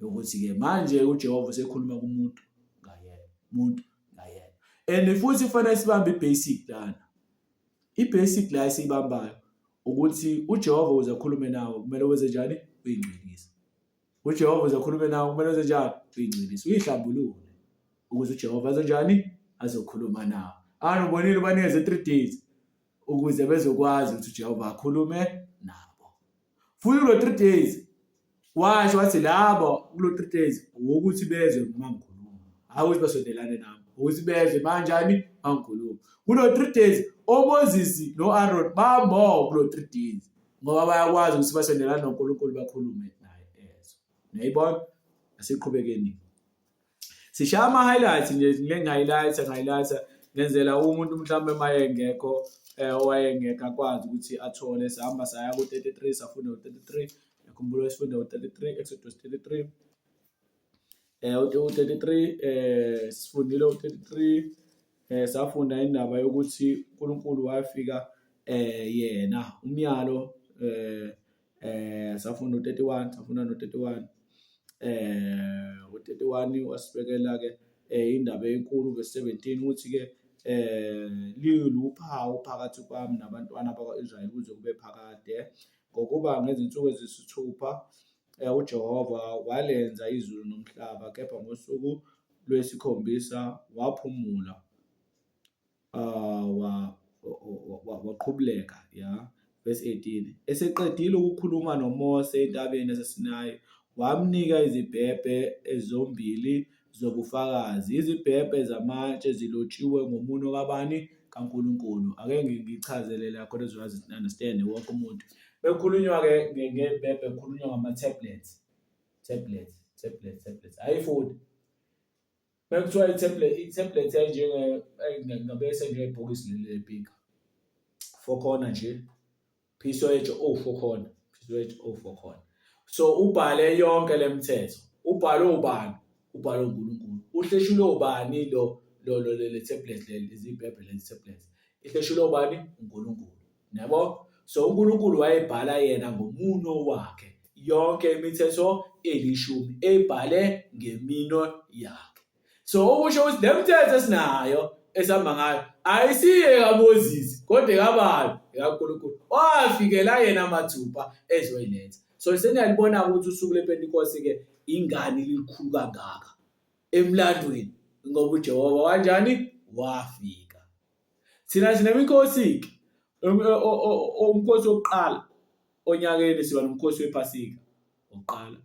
Yokuthi-ke manje uJehova usekhuluma kumuntu ngayena, umuntu ngayena. And futhi kufanele sibambe i-basic lana. I-basic la esiyibambayo ukuthi uJehova ukuze akhulume nawe kumele wenze njani? Uyingcwelise. UJehova ukuze akhulume nawe kumele wenze njani? Uyingcwelise, uyihlambulule ukuze uJehova enze njani? Azokhuluma nawe. Ani ubonile ubanikeze 3 days ukuze bezokwazi ukuthi uJehova akhulume nabo. Futhi kulo 3 days washo wathi labo kulo 3 days ukuthi bezwe uma ngikhuluma, hhayi ukuthi basondelane nami. Ukuthi bezwe manjani mangikhuluma. Kulo 3 days oMoses noAaron bambo kulo 3 days ngoba bayakwazi ukuthi basondelane noNkulunkulu bakhulume naye ezwe. Niyayibona? Asiqhubekeni. Sishaya ama-highlights nje ngike ngi-highlight ngi-highlight ngenzela umuntu mhlawumbe uma engekho eh, owayengekho akwazi ukuthi athole. Sahamba saya ku-33 safunda u-33 ngiyakhumbula sifunda u-33 Exodus 33 u-33 sifundile u-33 safunda indaba yokuthi uNkulunkulu wafika yena umyalo safunda u-31 safunda no-31 u-31 wasibekela ke indaba enkulu verse 17 ukuthi ke liluphawu phakathi kwami nabantwana bakwa-Israyeli kuze kube phakade ngokuba ngezinsuku ezisithupha uJehova walenza izulu nomhlaba kepha ngosuku lwesikhombisa waphumula waqhubuleka ya verse 18 eseqedile ukukhuluma noMose entabeni yaseSinayi wamnika izibhebhe ezombili zobufakazi izibhebhe zamatshe zilotshiwe ngomuno kabani kaNkulunkulu ake ngichazele la khona ezokwazi understand wonke umuntu bekukhulunywa ke ngebhebhe kukhulunywa ngama tablets tablets tablets tablets ayifuni Bekuthiwa i-tablet i-tablet yayinjenge ngabe senjengebhokisi leli lepika. Four corner nje. Piece edge oh four corner. Piece edge oh four corner. So ubhale yonke lemithetho. Ubhale ubani? Ubhale uNkulunkulu. Uhleshulwe ubani lo lo lo le tablet leli izibhebhe lezi tablet. Ihleshulwe ubani? uNkulunkulu. Yabo? So uNkulunkulu wayebhala yena ngomuno wakhe yonke imithetho elishumi ebhale ngemino yakhe. So okusho ukuthi le mithetho esinayo esihamba ngayo ayisiye kaMoses kodwa ekabani ekaNkulunkulu wafikela yena mathupha ezoyiletha. So seniyalibona ukuthi usuku lePentekoste ke ingani likhulu kangaka emlandweni ngoba uJehova kanjani wafika. Thina sinemikhosi-ke umkhosi wokuqala onyakeni siba nomkhosi wePhasika wokuqala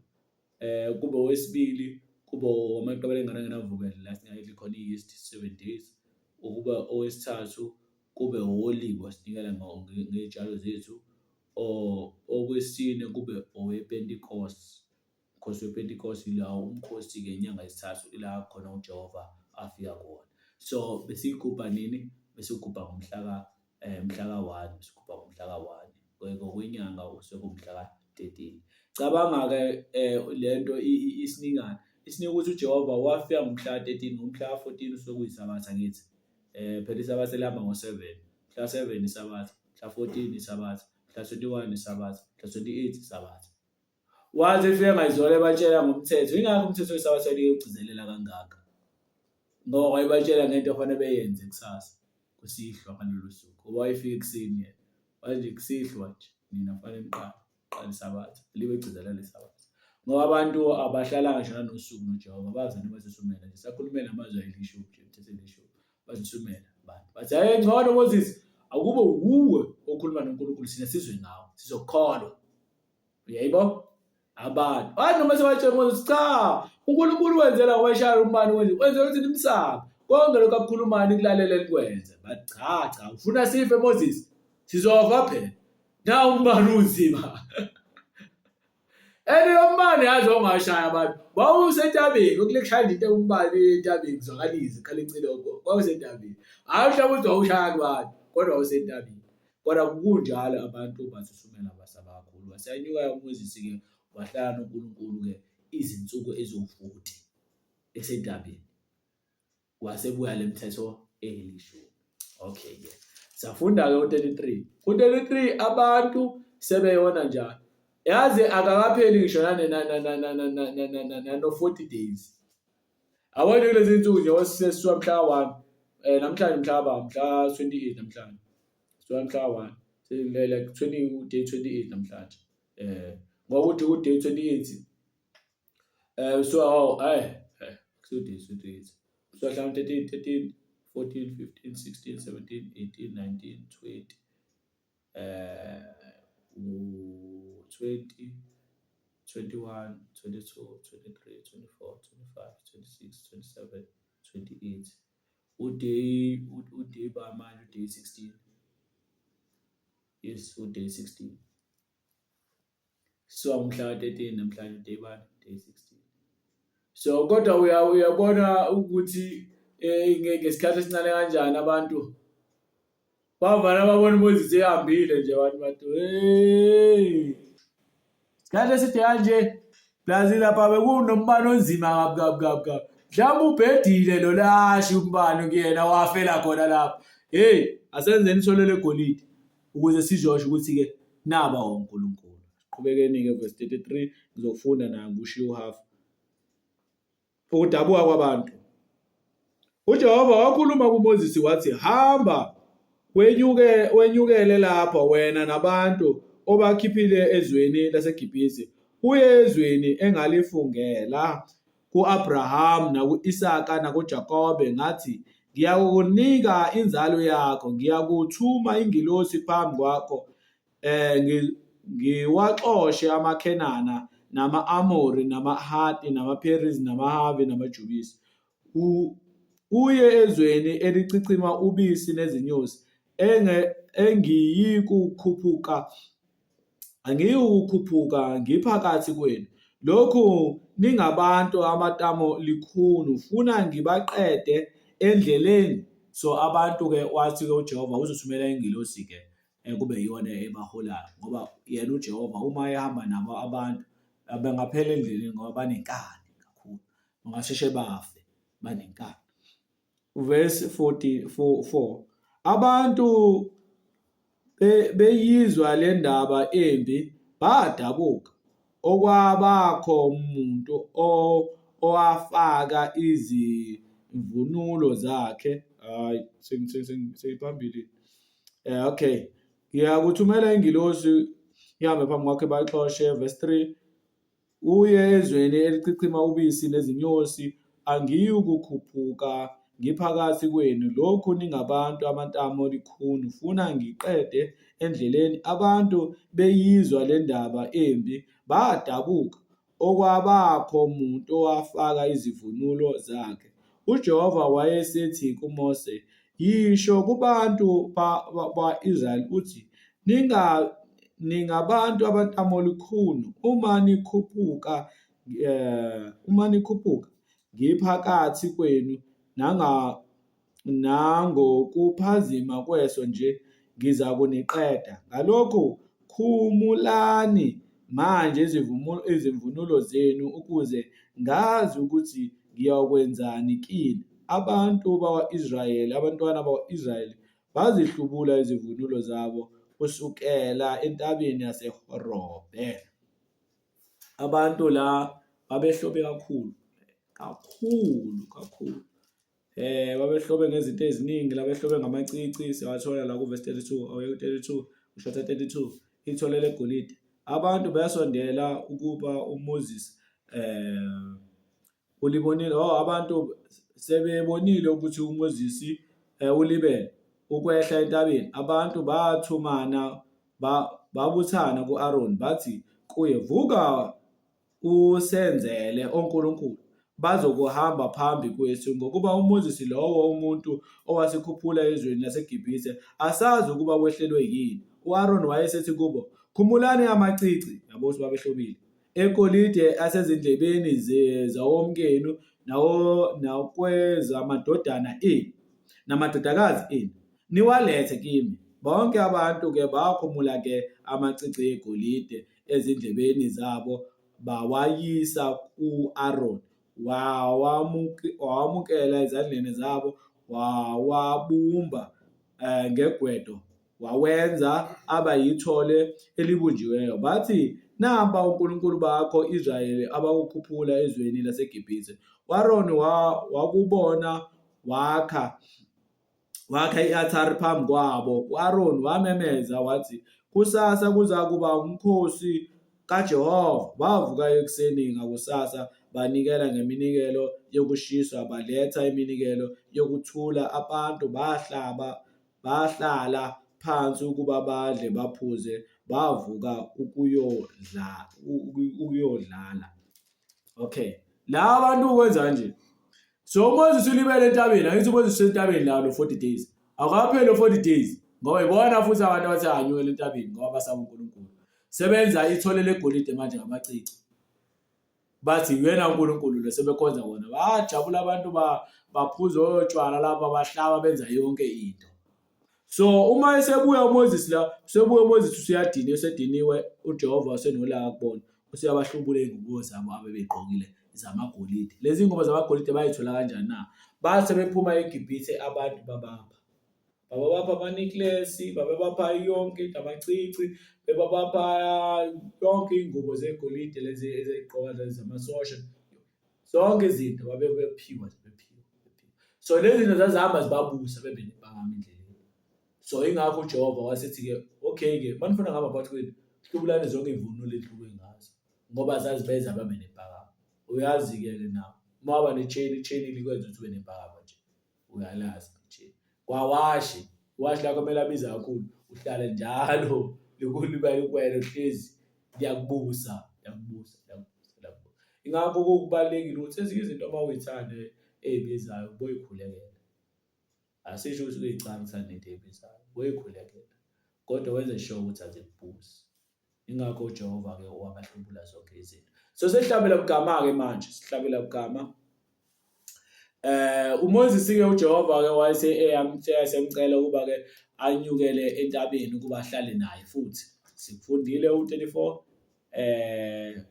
kube owesibili kube owamaqabane engane engenamvubelo la singayidli khona i-yeast 7 days ukuba owesithathu kube owolibo sinikela ngey'tshalo zethu okwesine kube owePentecost. Umkhosi wePentecost ilawo umkhosi-ke inyanga yesithathu ila khona uJehova afika khona. So besiyigubha nini? Besigubha ngomhlaka mhlaka 1, sigubha ngomhlaka 1 ngokwenyanga sekuwumhla ka-13. Cabanga-ke lento isinikani, isinika ukuthi uJehova wafika ngomhla ka-13, ngomhla ka-14 usuke kuyisabatha angithi? Phela isabatha lihamba ngo-7, mhla 7 isabatha, mhla 14 isabatha, mhla 21 isabatha, mhla 28 isabatha. Wathi efika ngayizolo ebatshela ngomthetho, ingakho umthetho wesabatha ugcizelela kangaka. Ngoba wayebatshela ngento ofanele beyenze kusasa kusihlwa ngalolo suku. Ngoba wayefika ekuseni yena. Wathi nje kusihlwa nje nina kufanele niqale, qala isabatha. Libe egcizelela isabatha. Ngoba abantu abahlalanga ngisho nanosuku noJehova bazane basusumela nje. Sakhulumela amazwi ayelishumi nje, imithetho elishumi. Basusumela abantu. Bathi hhayi ngcono Moses, akube wuwe okhuluma noNkulunkulu thina sizwe ngawe, sizokukholwa. Uyayibo? Abantu. Hayi noma sebatshela ukuthi cha, uNkulunkulu wenzela weshaya umbani wenze wenzela ukuthi nimsabe. Konke lokho akukhulumayo nikulalele nikwenze. Bathi cha cha, ufuna sife Moses? Sizofa phela. Na umbani unzima. And lo mbani yazi ongashaya abantu. Wawusentabeni, ukule kushaya nje into umbani entabeni kuzwakalise khala icilongo. Wawusentabeni. Hayi mhlawumbe ukuthi wawushaya kubantu, kodwa wawusentabeni. Kodwa kunjalo abantu basusumela basaba kakhulu. Wasenyuka uMoses-ke wahlala noNkulunkulu-ke izinsuku eziwu-40 esentabeni. Wasebuya le mithetho elishumi. Okay-ke. Safunda-ke u-33. Ku-33 abantu sebeyona njalo. Yazi akakapheli ngisho nano-40 days. Yabona kulezi nsuku nje sesisuka mhla ka-1 namhlanje mhla ba mhla 28 namhlanje. Sisuka mhla ka-1 like 20 day 28 namhlanje. Ngokuthi ku day 28 so oh kusu day 28. So mhla 13 13 14 15 16 17 18 19 20 u-20 21 22 23 24 25 26 27 28. Uday uday ba manje uday 16. Yes, uday 16. So umhla ka-13 namhlanje uday bani? Day 16. So kodwa uyabona ukuthi eh, ngesikhathi esincane kanjani abantu bavana babona uMoses ehambile nje abantu bathi hey Sikhathi eside kanje plus lapha bekunombani onzima kabi kabi kabi kabi. Mhlawumbe ubhedile lo lashi umbani kuyena wafela khona lapha. Hey, asenzeni ithole legolide ukuze sizosho ukuthi-ke naba onkulunkulu. Siqhubekeni-ke verse 33 ngizofunda nayo ngishiye uhalf. Ukudabuka kwabantu. UJehova wakhuluma kuMoses wathi, Hamba wenyuke wenyukele lapha wena nabantu obakhiphile ezweni laseGibhithe uye ezweni engalifungela ku-Abrahamu naku-Isaka nakuJakobe ngathi ngiyakukunika inzalo yakho ngiyakuthuma ingilosi phambi kwakho eh ngiwaxoshe amaKhenana nama-Amori namaHati namaPerizi namaHavi namaJubisi uye ezweni elichichima ubisi nezinyosi engiyikukhuphuka angiyikukhuphuka ngiphakathi kwenu lokhu ningabantu amatamo likhulu funa ngibaqede endleleni so abantu-ke wathi-ke uJehova uzothumela ingilosi-ke eh, kube iyona ebaholayo ngoba yena uJehova uma ehamba nabo abantu bengaphela endleleni ngoba banenkani kakhulu bangasheshe bafe banenkani verse 44 abantu beyizwa le ndaba embi badabuka okwabakho umuntu owafaka izimvunulo zakhe hayi sengiphambili Eh okay. Ngiyakuthumela ingilosi ihambe phambi kwakho ibaxoshe verse 3 uye ezweni elichichima ubisi nezinyosi angiyukukhuphuka ngiphakathi kwenu lokhu ningabantu abantamo likhuni funa ngiqede endleleni abantu beyizwa le ndaba embi badabuka Okwabakho muntu owafaka izivunulo zakhe. UJehova wayesethi kuMose, Yisho kubantu bakwa-Israyeli uthi, Ningabantu abantamo lukhuni. Uma nikhuphuka uma nikhuphuka ngiphakathi kwenu nangokuphazima kweso nje ngizakuniqeda. Ngalokhu khumulani manje izimvunulo zenu ukuze ngazi ukuthi ngiyakwenzani kini. Abantu bakwa-Israyeli, abantwana bakwa-Israyeli bazihlubula izivunulo zabo kusukela entabeni yaseHorebe. Abantu la babehlobe kakhulu, kakhulu, kakhulu. Eh babehlobe ngezinto eziningi labehlobe ngamacici siyawathola la ku-verse 32 awuye ku-32 ushotha 32 ithole legolide abantu bayasondela ukuba uMoses eh ulibonile oh abantu sebebonile ukuthi uMoses eh, ulibele ukwehla entabeni abantu bathumana babuthana ku-Aaron bathi kuye vuka usenzele onkulunkulu bazokuhamba phambi kwethu, ngokuba uMoses lowo umuntu owasikhuphula ezweni laseGibhithe, asazi ukuba wehlelwe yini. U-Aroni wayesethi kubo, Khumulani amacici, yabo ukuthi babehlobile, egolide asezindlebeni zawomkenu nakwezamadodana enu namadodakazi enu, niwalethe kimi. Bonke abantu-ke bakhumula-ke amacici egolide ezindlebeni zabo bawayisa ku-Aroni, wawamukela ezandleni zabo, wawabumba eh, ngegwedo wawenza aba yithole elibunjiweyo. Bathi, Nampa onkulunkulu bakho Israyeli abakukhuphula ezweni laseGibhithe. U-Aroni wakubona wakha Wakha i-altare phambi kwabo. U-Aroni wamemeza wathi, Kusasa kuzakuba umkhosi kaJehova. Bavuka ekuseni ngakusasa banikela ngeminikelo yokushiswa, baletha iminikelo yokuthula. Abantu bahlaba bahlala phansi ukuba badle baphuze, bavuka ukuyodla ukuyodlala. Okay, la bantu kwenza nje. So uMoses ulibele entabeni, angithi uMoses usentabeni la lo 40 days. Akapheli lo 40 days ngoba ibona futhi abantu abathi anyukele entabeni ngoba basaba uNkulunkulu. Sebenza ithole legolide manje ngamacici. Bathi uyena uNkulunkulu lo sebekhonza wona. Bajabula abantu baphuza otshwala lapha bahlaba benza yonke into. So uma esebuya uMoses la, usebuya uMoses usuyadiniwe, usediniwe uJehova usenolaka kubona. Useyabahlubula iy'ngubo zabo abebey'gqokile zamagolide. Lezi ngubo zamagolide bayithola kanjani na? Base bephuma eGibhithe abantu babapha. Bababapha amanikilesi, babebapha yonke into, amacici, bebabapha yonke iy'ngubo zegolide lezi ezigqoka lezi zamasosha. Zonke izinto babebephiwa bephiwa. So lezi zinto zazihamba zibabusa bebe nebhakama endleleni. So ingakho uJehova wasethi-ke okay-ke manifuna ngihamba phakathi kwenu hlubulani zonke iy'mvunulo enihluke ngazo ngoba zazibenza babe nebhakama. Uyazi-ke ke nawe uma waba ne-chain i-chain likwenza ukuthi ube nebhakama nje. Uyalazi i-chain. Kwawashi, iwashi lakho kumele abize kakhulu uhlale njalo liba likwele uhlezi liyakubusa liyakubusa liyakubusa liyakubusa. Ingakho kubalulekile ukuthi ezinye izinto uma uyithanda ey'bizayo uboyikhulekela. Asisho ukuthi kuyicala ukuthanda into ebizayo, uboyikhulekela kodwa wenze sure ukuthi azikubusi. Ingakho uJehova-ke wabahlubula zonke izinto. So sesihlabela bugama-ke manje, sihlabela bugama. UMoses ke uJehova ke wayese eyasemcela ukuba ke anyukele entabeni ukuba ahlale naye futhi. Sikufundile u-34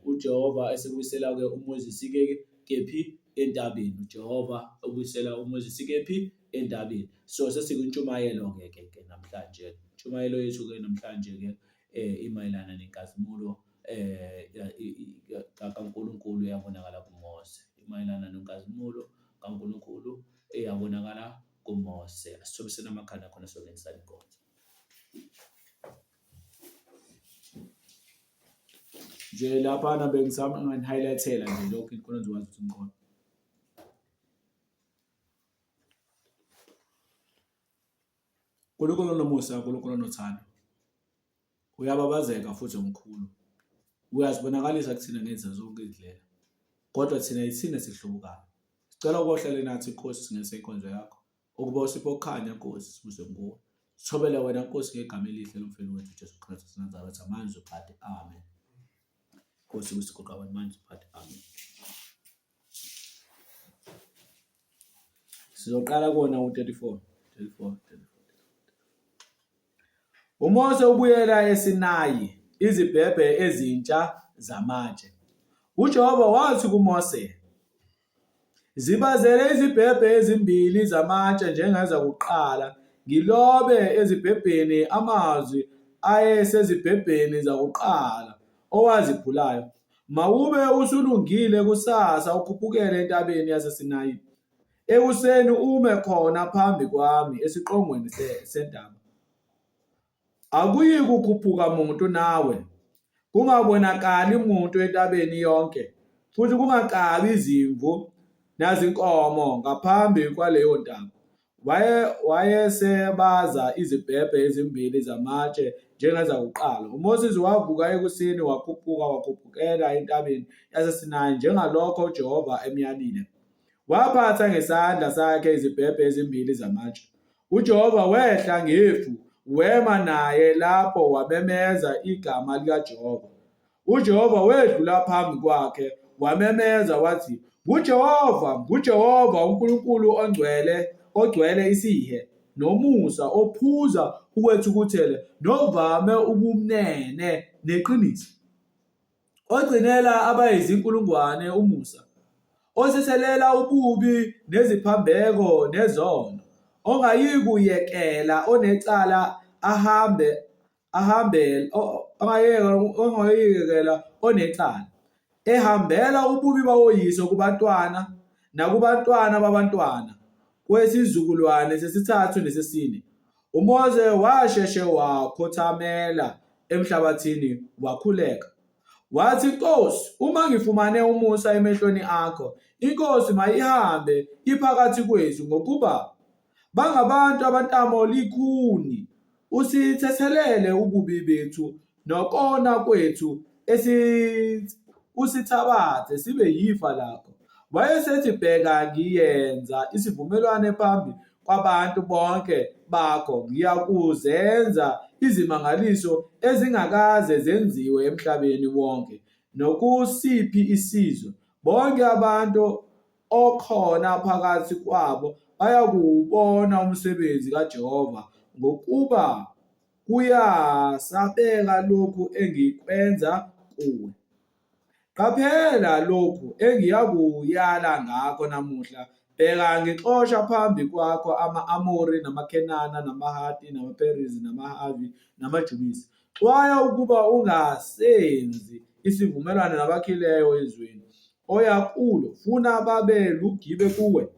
uJehova esebuyisela ke uMoses ke kephi entabeni. uJehova ubuyisela uMoses kephi entabeni. So sesikwintshumayelo ke ke ke namhlanje. Intshumayelo yethu ke namhlanje ke imayelana nenkazimulo kaNkulunkulu eyabonakala kuMose. Imayelana nenkazimulo kaNkulunkulu eyabonakala kuMose. Asithobiseni amakhanda khona songenisa inkonzo. Nje laphana bengisama ngani-highlight-ela nje lokhu khona ngizokwazi ukuthi ngiqonde. Nkulunkulu onomusa, Nkulunkulu onothando. Uyababazeka futhi umkhulu. Uyazibonakalisa kuthina ngenza zonke izindlela. Kodwa thina yithina esihlubukayo. Sicela ukuba uhlale nathi Nkosi singese inkonzo yakho. Ukuba usiphe ukukhanya Nkosi sibuze nguwe. Sithobele wena Nkosi ngegama elihle lomfeli wethu uJesu Kristu waseNazaretha manje uphathe. Amen. Nkosi kusigoqa wena manje uphathe. Amen. Sizoqala kuwona u-34 34 34. UMose ubuyela eSinayi, izibhebhe ezintsha zamatshe. UJehova wathi kuMose, Zibazele izibhebhe ezimbili zamatshe njengezakuqala, ngilobe ezibhebheni amazwi ayesezibhebheni zakuqala owaziphulayo. Mawube usulungile kusasa ukhuphukele entabeni yaseSinayi. Ekuseni ume khona phambi kwami esiqongweni sentaba. Akuyikukhuphuka muntu nawe, kungabonakali muntu entabeni yonke, futhi kungakabi izimvu nazinkomo ngaphambi kwaleyo ntaba. Wayesebaza izibhebhe ezimbili zamatshe njengezakuqala. UMoses wavuka ekuseni wakhuphuka wakhuphukela entabeni yaseSinayi njengalokho uJehova emyalile. Waphatha ngesandla sakhe izibhebhe ezimbili zamatshe. UJehova wehla ngefu, wema naye lapho wamemeza igama likaJehova. UJehova wedlula phambi kwakhe wamemeza wathi, NguJehova, nguJehova uNkulunkulu ongcwele, ogcwele isihe nomusa, ophuza ukwethukuthela novame ubumnene neqiniso. Ogcinela abayizinkulungwane umusa, othethelela ububi neziphambeko nezono, ongayikuyekela onecala ahambe ahambe ongayikuyekela onecala, ehambela ububi bawoyise kubantwana nakubantwana babantwana, kwesizukulwane sesithathu nesesine. UMose washeshe wakhothamela emhlabathini wakhuleka. Wathi, Nkosi, uma ngifumane umusa emehlweni akho, inkosi mayihambe iphakathi kwethu, ngokuba bangabantu abantamo likhuni, usithethelele ububi bethu nokona kwethu usithabathe sibe yifa lakho. Wayesethi, Bheka, ngiyenza isivumelwano phambi kwabantu bonke bakho, ngiyakuzenza izimangaliso ezingakaze zenziwe emhlabeni wonke, nokusiphi isizwe. Bonke abantu okhona phakathi kwabo bayakuwubona umsebenzi kaJehova, ngokuba kuyasabeka lokhu engikwenza kuwe. Qaphela lokhu engiyakuyala ngakho namuhla, bheka ngixosha phambi kwakho ama-Amori, namaKhenana, namaHati, namaPerizi, namaHavi, namaJubisi. Xwaya ukuba ungasenzi isivumelwano nabakhileyo ezweni oya kulo, funa babe lugibe kuwe.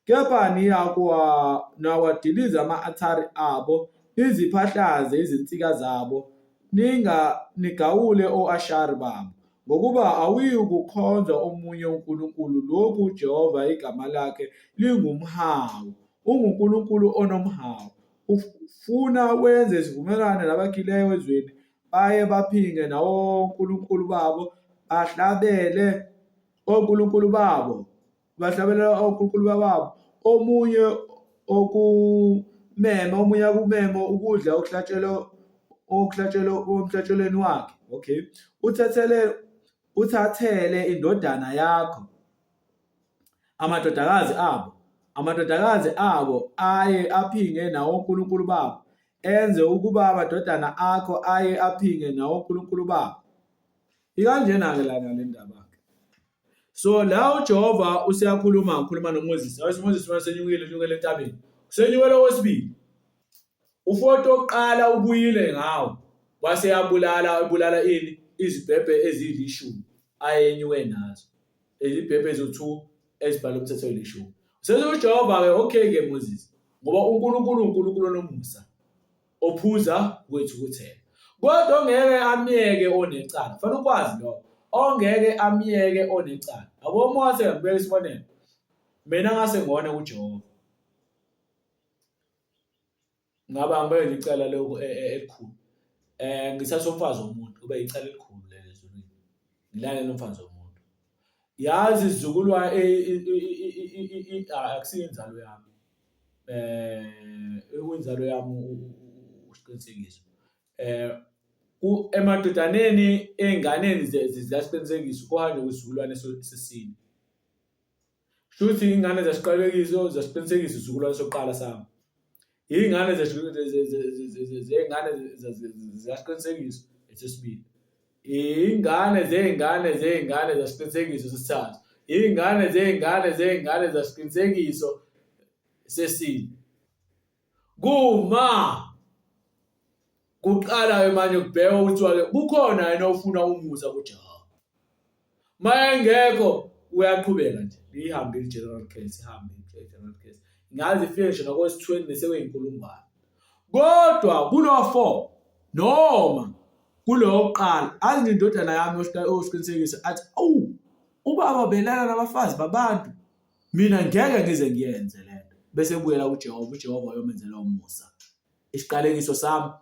Kepha niyakuwadiliza ama-altare abo, niziphahlaze izinsika zabo, Ninga nigawule o-Ashari babo, ngokuba awuyikukhonza omunye unkulunkulu, lokhu uJehova igama lakhe lingumhawu, unguNkulunkulu onomhawu. Ufuna wenze isivumelwano nabakhileyo ezweni, baye baphinge nawonkulunkulu babo, bahlabele onkulunkulu babo. Bahlabelela onkulunkulu babo omunye okumeme omunye akumeme ukudla okuhlatshelwe okuhlatshelwe omhlatshelweni wakhe okay uthathele uthathele indodana yakho amadodakazi abo amadodakazi abo aye aphinge nawo onkulunkulu babo enze ukuba amadodana akho aye aphinge nawo onkulunkulu babo ikanjena-ke lana le ndaba-ke So la uJehova useyakhuluma ngikhuluma noMoses. Wathi uMoses wasenyukile nyukele entabeni. Usenyukele okwesibili. Ufoto oqala ubuyile ngawo wase yabulala ebulala ini izibhebhe ezilishumi ayenyuke nazo. Izibhebhe eziwu-2 ezibhala umthetho elishumi. Usethi uJehova ke okay ke Moses ngoba uNkulunkulu uNkulunkulu onomusa. ophuza kwethukuthela kodwa ongeke amyeke onecala fanele ukwazi lokho ongeke amyeke onecala yabo Mose ngibeka isibonelo mina ngase ngone kuJehova ngaba ngibeke nje icala lokho e, e, elikhulu eh ngithatha umfazi womuntu kube icala elikhulu lelo ezulwini ngilalele umfazi womuntu yazi izizukulwane akusiyo inzalo yami eh inzalo yami usiqinisekiso eh emadodaneni ey'nganeni ziyasiqinisekisa kuhanjwe kwisizukulwane sesine shuthi iy'ngane ziyasiqalekiso ziyasiqinisekisa isizukulwane sokuqala sami iy'ngane zey'ngane ziyasiqinisekisa esesibili Iy'ngane zey'ngane zey'ngane zasiqinisekiso sesithathu. Iy'ngane zey'ngane zey'ngane zasiqinisekiso sesine. Kuma kuqala-ke manje kubhekwa kuthiwa-ke kukhona yena ofuna umusa kuJehova. Uma engekho uyaqhubeka nje ihambe i-general case ihambe i-general case ingaze ifike ngisho nakwesi-20 nesekuyinkulungwane kodwa kulo-4 noma kulo wokuqala azi indodana yami osiqinisekisa athi awu ubaba belala nabafazi babantu mina ngeke ngize ngiyenze lento bese ebuyela kuJehova uJehova uyomenzela umusa isiqalekiso sami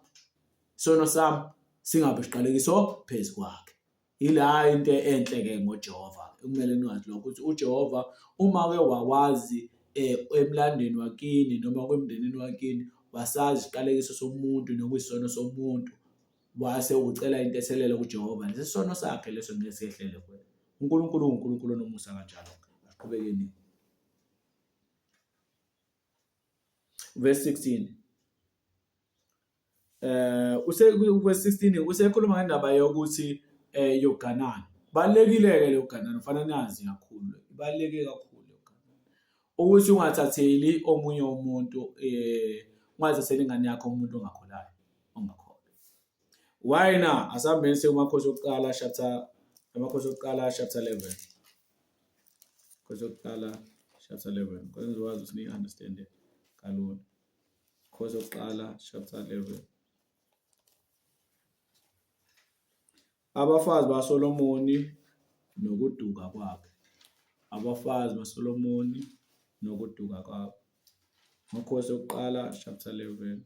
sono sami singabe isiqalekiso phezu kwakhe Ila into enhle-ke ngoJehova ekumele nikwazi lokho ukuthi uJehova uma ke wawazi eh, emlandweni wakini noma kwemndenini wakini wasazi isiqalekiso somuntu nokuyisono somuntu wase ucela intethelelo kuJehova lesi sono sakhe leso ngeke sehlele kuwena uNkulunkulu uNkulunkulu onomusa kanjalo asiqhubekeni verse 16 eh use verse 16 usekhuluma ngendaba yokuthi eh yokuganana balekile ke lokuganana ufanele nazi kakhulu ibaluleke kakhulu yokuganana ukuthi ungathatheli omunye umuntu eh ungathatheli ingane yakho umuntu ongakholayo ongakholwa why na asambeni sekumakhosi okuqala chapter amakhosi okuqala chapter 11 khosi okuqala chapter 11 kodwa ngizokwazi ukuthi ni-understand kalula Khosi yokuqala chapter 11. Abafazi baSolomoni nokuduka kwakhe. Abafazi baSolomoni nokuduka kwabo. Amakhosi okuqala chapter 11.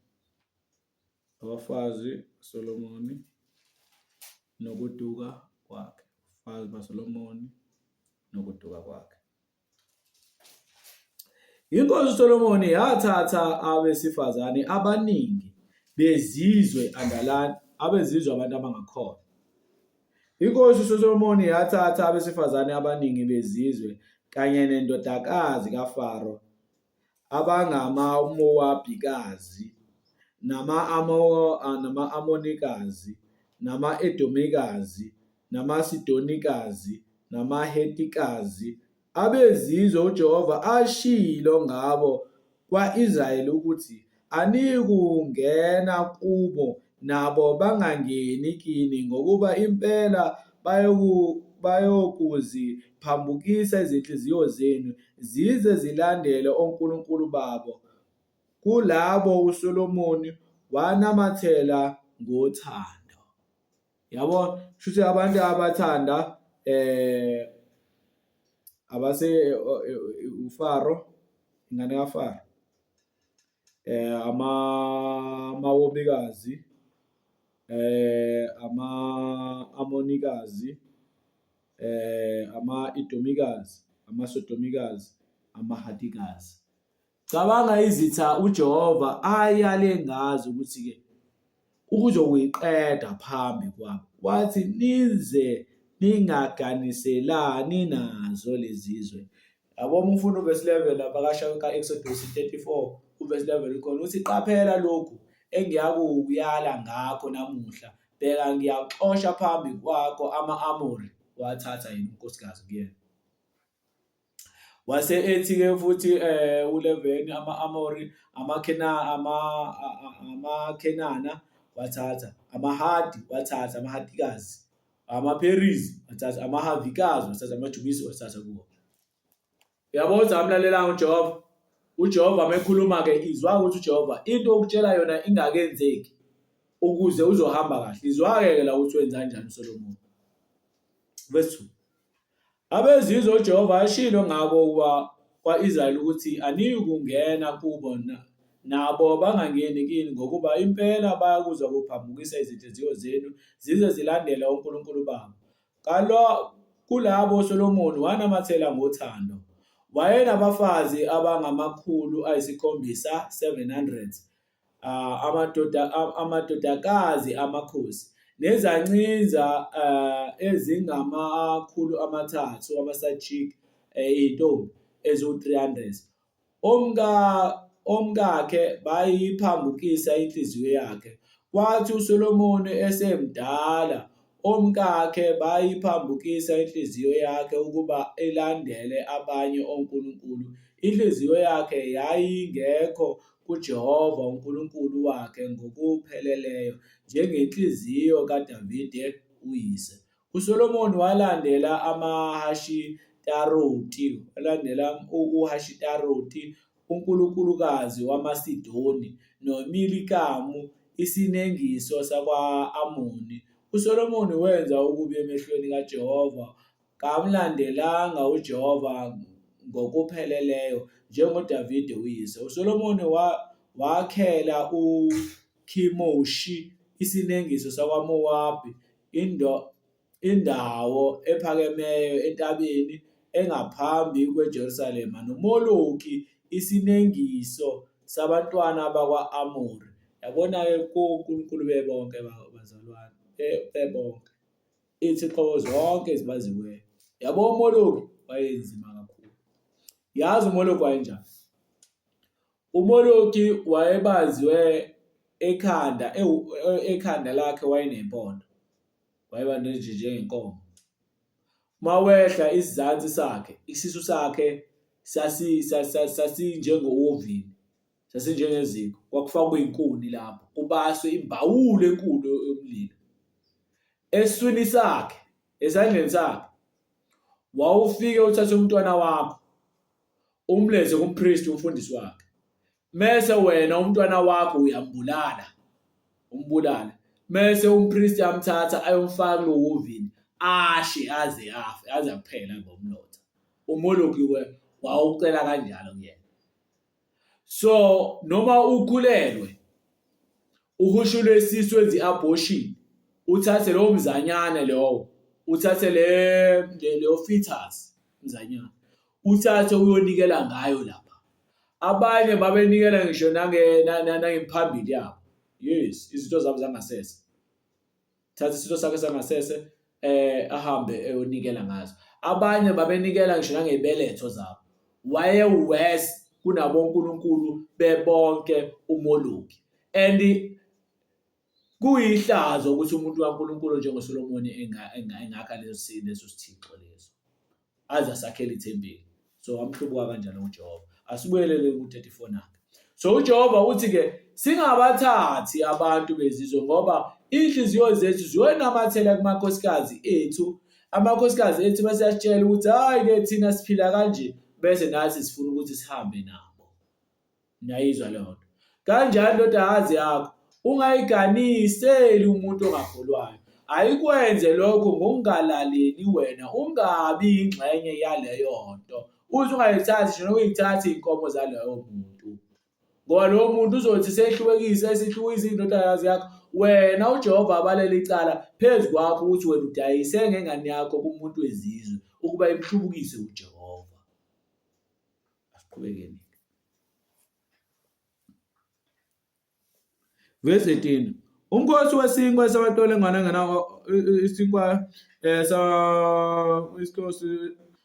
Abafazi baSolomoni nokuduka kwakhe. Abafazi baSolomoni nokuduka kwakhe. Inkosi uSolomoni yathatha abesifazane abaningi bezizwe andalani abezizwe abantu abangakholwa. Inkosi uSolomoni yathatha abesifazane abaningi bezizwe kanye nendodakazi kaFaro abangamaMowabhikazi, nama-Amonikazi, nama-Edomikazi, namaSidonikazi, namaHetikazi, abezizwe uJehova ashilo ngabo kwa-Israyeli ukuthi, Aniyikungena kubo, nabo bangangeni kini, ngokuba impela bayokuziphambukisa izinhliziyo zenu, zize zilandele onkulunkulu babo. Kulabo uSolomoni wanamathela ngothando. Yabo, shuthi abantu abathanda abase uFaro, ingane kaFaro. Amawobikazi, ama-Amonikazi, ama-Idomikazi, amaSodomikazi, amaHatikazi. Cabanga izitha uJehova ayale ngazo ukuthi-ke uzokuyiqeda phambi kwabo. Wathi nize ningaganiselani nazo lezizwe. Yabo uma ufunda uvesi 11 lapha ka-Exodus 34 uvesi 11 ukhona uthi qaphela lokhu engiyakukuyala ngakho namuhla bheka ngiyaxosha phambi kwakho ama-Amori wathatha yena unkosikazi kuyena. Wase ethi-ke futhi u-11 ama-Amori, amaKhenana wathatha, amaHadi wathatha, amaHadikazi, amaPerizi wathatha, amaHavikazi wathatha, amaJubisi wathatha kuwo. Uyabona ukuthi amlalelanga uJehova? UJehova uma ekhuluma-ke izwa ukuthi uJehova into okutshela yona ingakenzeki ukuze uzohamba kahle. Izwa-ke ke la ukuthi wenza kanjani uSolomoni. Verse 2. Abezizwe uJehova ashilo ngabo kwa-Israyeli ukuthi, Aniyikungena kubo, nabo bangangeni kini, ngokuba impela bayakuza kuphambukisa izinhliziyo zenu zize zilandele onkulunkulu babo. Kulabo uSolomoni wanamathela ngothando. Wayenabafazi abangama-700, 700, amadoda amadodakazi amakhosi nezancinza ezingama-300 ama-side chick iy'ntombi eziwu-300. Omka omkakhe bayiphambukisa inhliziyo yakhe. Kwathi uSolomoni esemdala, omkakhe bayiphambukisa inhliziyo yakhe ukuba ilandele abanye onkulunkulu. Inhliziyo yakhe yayingekho kuJehova uNkulunkulu wakhe ngokupheleleyo njengenhliziyo kaDavide uyise. USolomoni walandela amaHashitaroti, walandela uHashitaroti unkulunkulukazi wamaSidoni, noMilikamu isinengiso sakwa-Amoni. USolomoni wenza okubi emehlweni kaJehova, Kamlandelanga uJehova ngokupheleleyo njengoDavide uyise. USolomoni wakhela uKhemoshi isinengiso sakwaMowabi, indawo ephakemeyo entabeni engaphambi kweJerusalema, noMoloki isinengiso sabantwana bakwa-Amori. Yabona-ke konkulunkulu bebonke bazalwane, bebonke. Ithi qobo zonke ezibaziweyo. Yabo uMoloki wayenzima kakhulu. Yazi uMoloki wayenjani? UMoloki wayebaziwe ekhanda ekhanda lakhe wayenempondo. Wayeba nje njengenkomo. Mawehla isizansi sakhe, isisu sakhe sasinjengovini. Sasinjengeziko, kwakufakwa iy'nkuni lapho, kubaswe imbawula enkulu yomlilo. Esiswini sakhe, esandleni sakhe, wawufike uthathe umntwana wakho umlethe kumpristi umfundisi wakhe mese wena umntwana wakho uyambulala umbulale mese umpristi amthatha ayomfaka kulo wovini ashe aze afe aze aphela ngomlotha umoloki wawucela kanjalo kuyena So noma ukhulelwe uhushulwe isisu wenze i-abortion uthathe lowo mzanyana lowo uthathe le leyo fetus mzanyana uthathe uyonikela ngayo lapha. Abanye babenikela ngisho nangemphambili yabo. Yes, izinto zabo zangasese. Thatha isitho sakhe sangasese ahambe eyonikela ngazo. Abanye babenikela ngisho nangebeletho zabo. Waye worse kunabonkulunkulu bebonke uMoloki. And kuyihlazo ukuthi umuntu kaNkulunkulu njengoSolomoni engakha leso sithixo leso. Aze asakhele ithempeli. So wamhlubuka kanjalo uJehova. Asibuyelele ku-34 nakhe. So uJehova uthi-ke singabathathi abantu bezizwe ngoba iy'nhliziyo zethu ziyonamathela kumakhosikazi ethu. Amakhosikazi ethu bese yasitshela ukuthi hhayi-ke thina siphila kanje bese nathi sifuna ukuthi sihambe nabo. Niyayizwa leyo nto. Kanjani ndodakazi yakho ungayiganiseli umuntu ongakholwayo. Ayikwenze lokho ngokungalaleli wena ungabi yingxenye yaleyo nto. Uze ungayithathi nje nokuyithatha iy'nkomo zaloyo muntu. Ngoba lowo muntu uzothi sehlukekise esihlukisa indodakazi yakho wena uJehova abalele icala phezu kwakho ukuthi wena udayise ngengane yakho kumuntu wezizwe ukuba imhlubukise uJehova. Asiqhubekeni. Verse 18. Umkhosi wesinkwa sabatole ngwana ngena isinkwa eh, sa isikhosi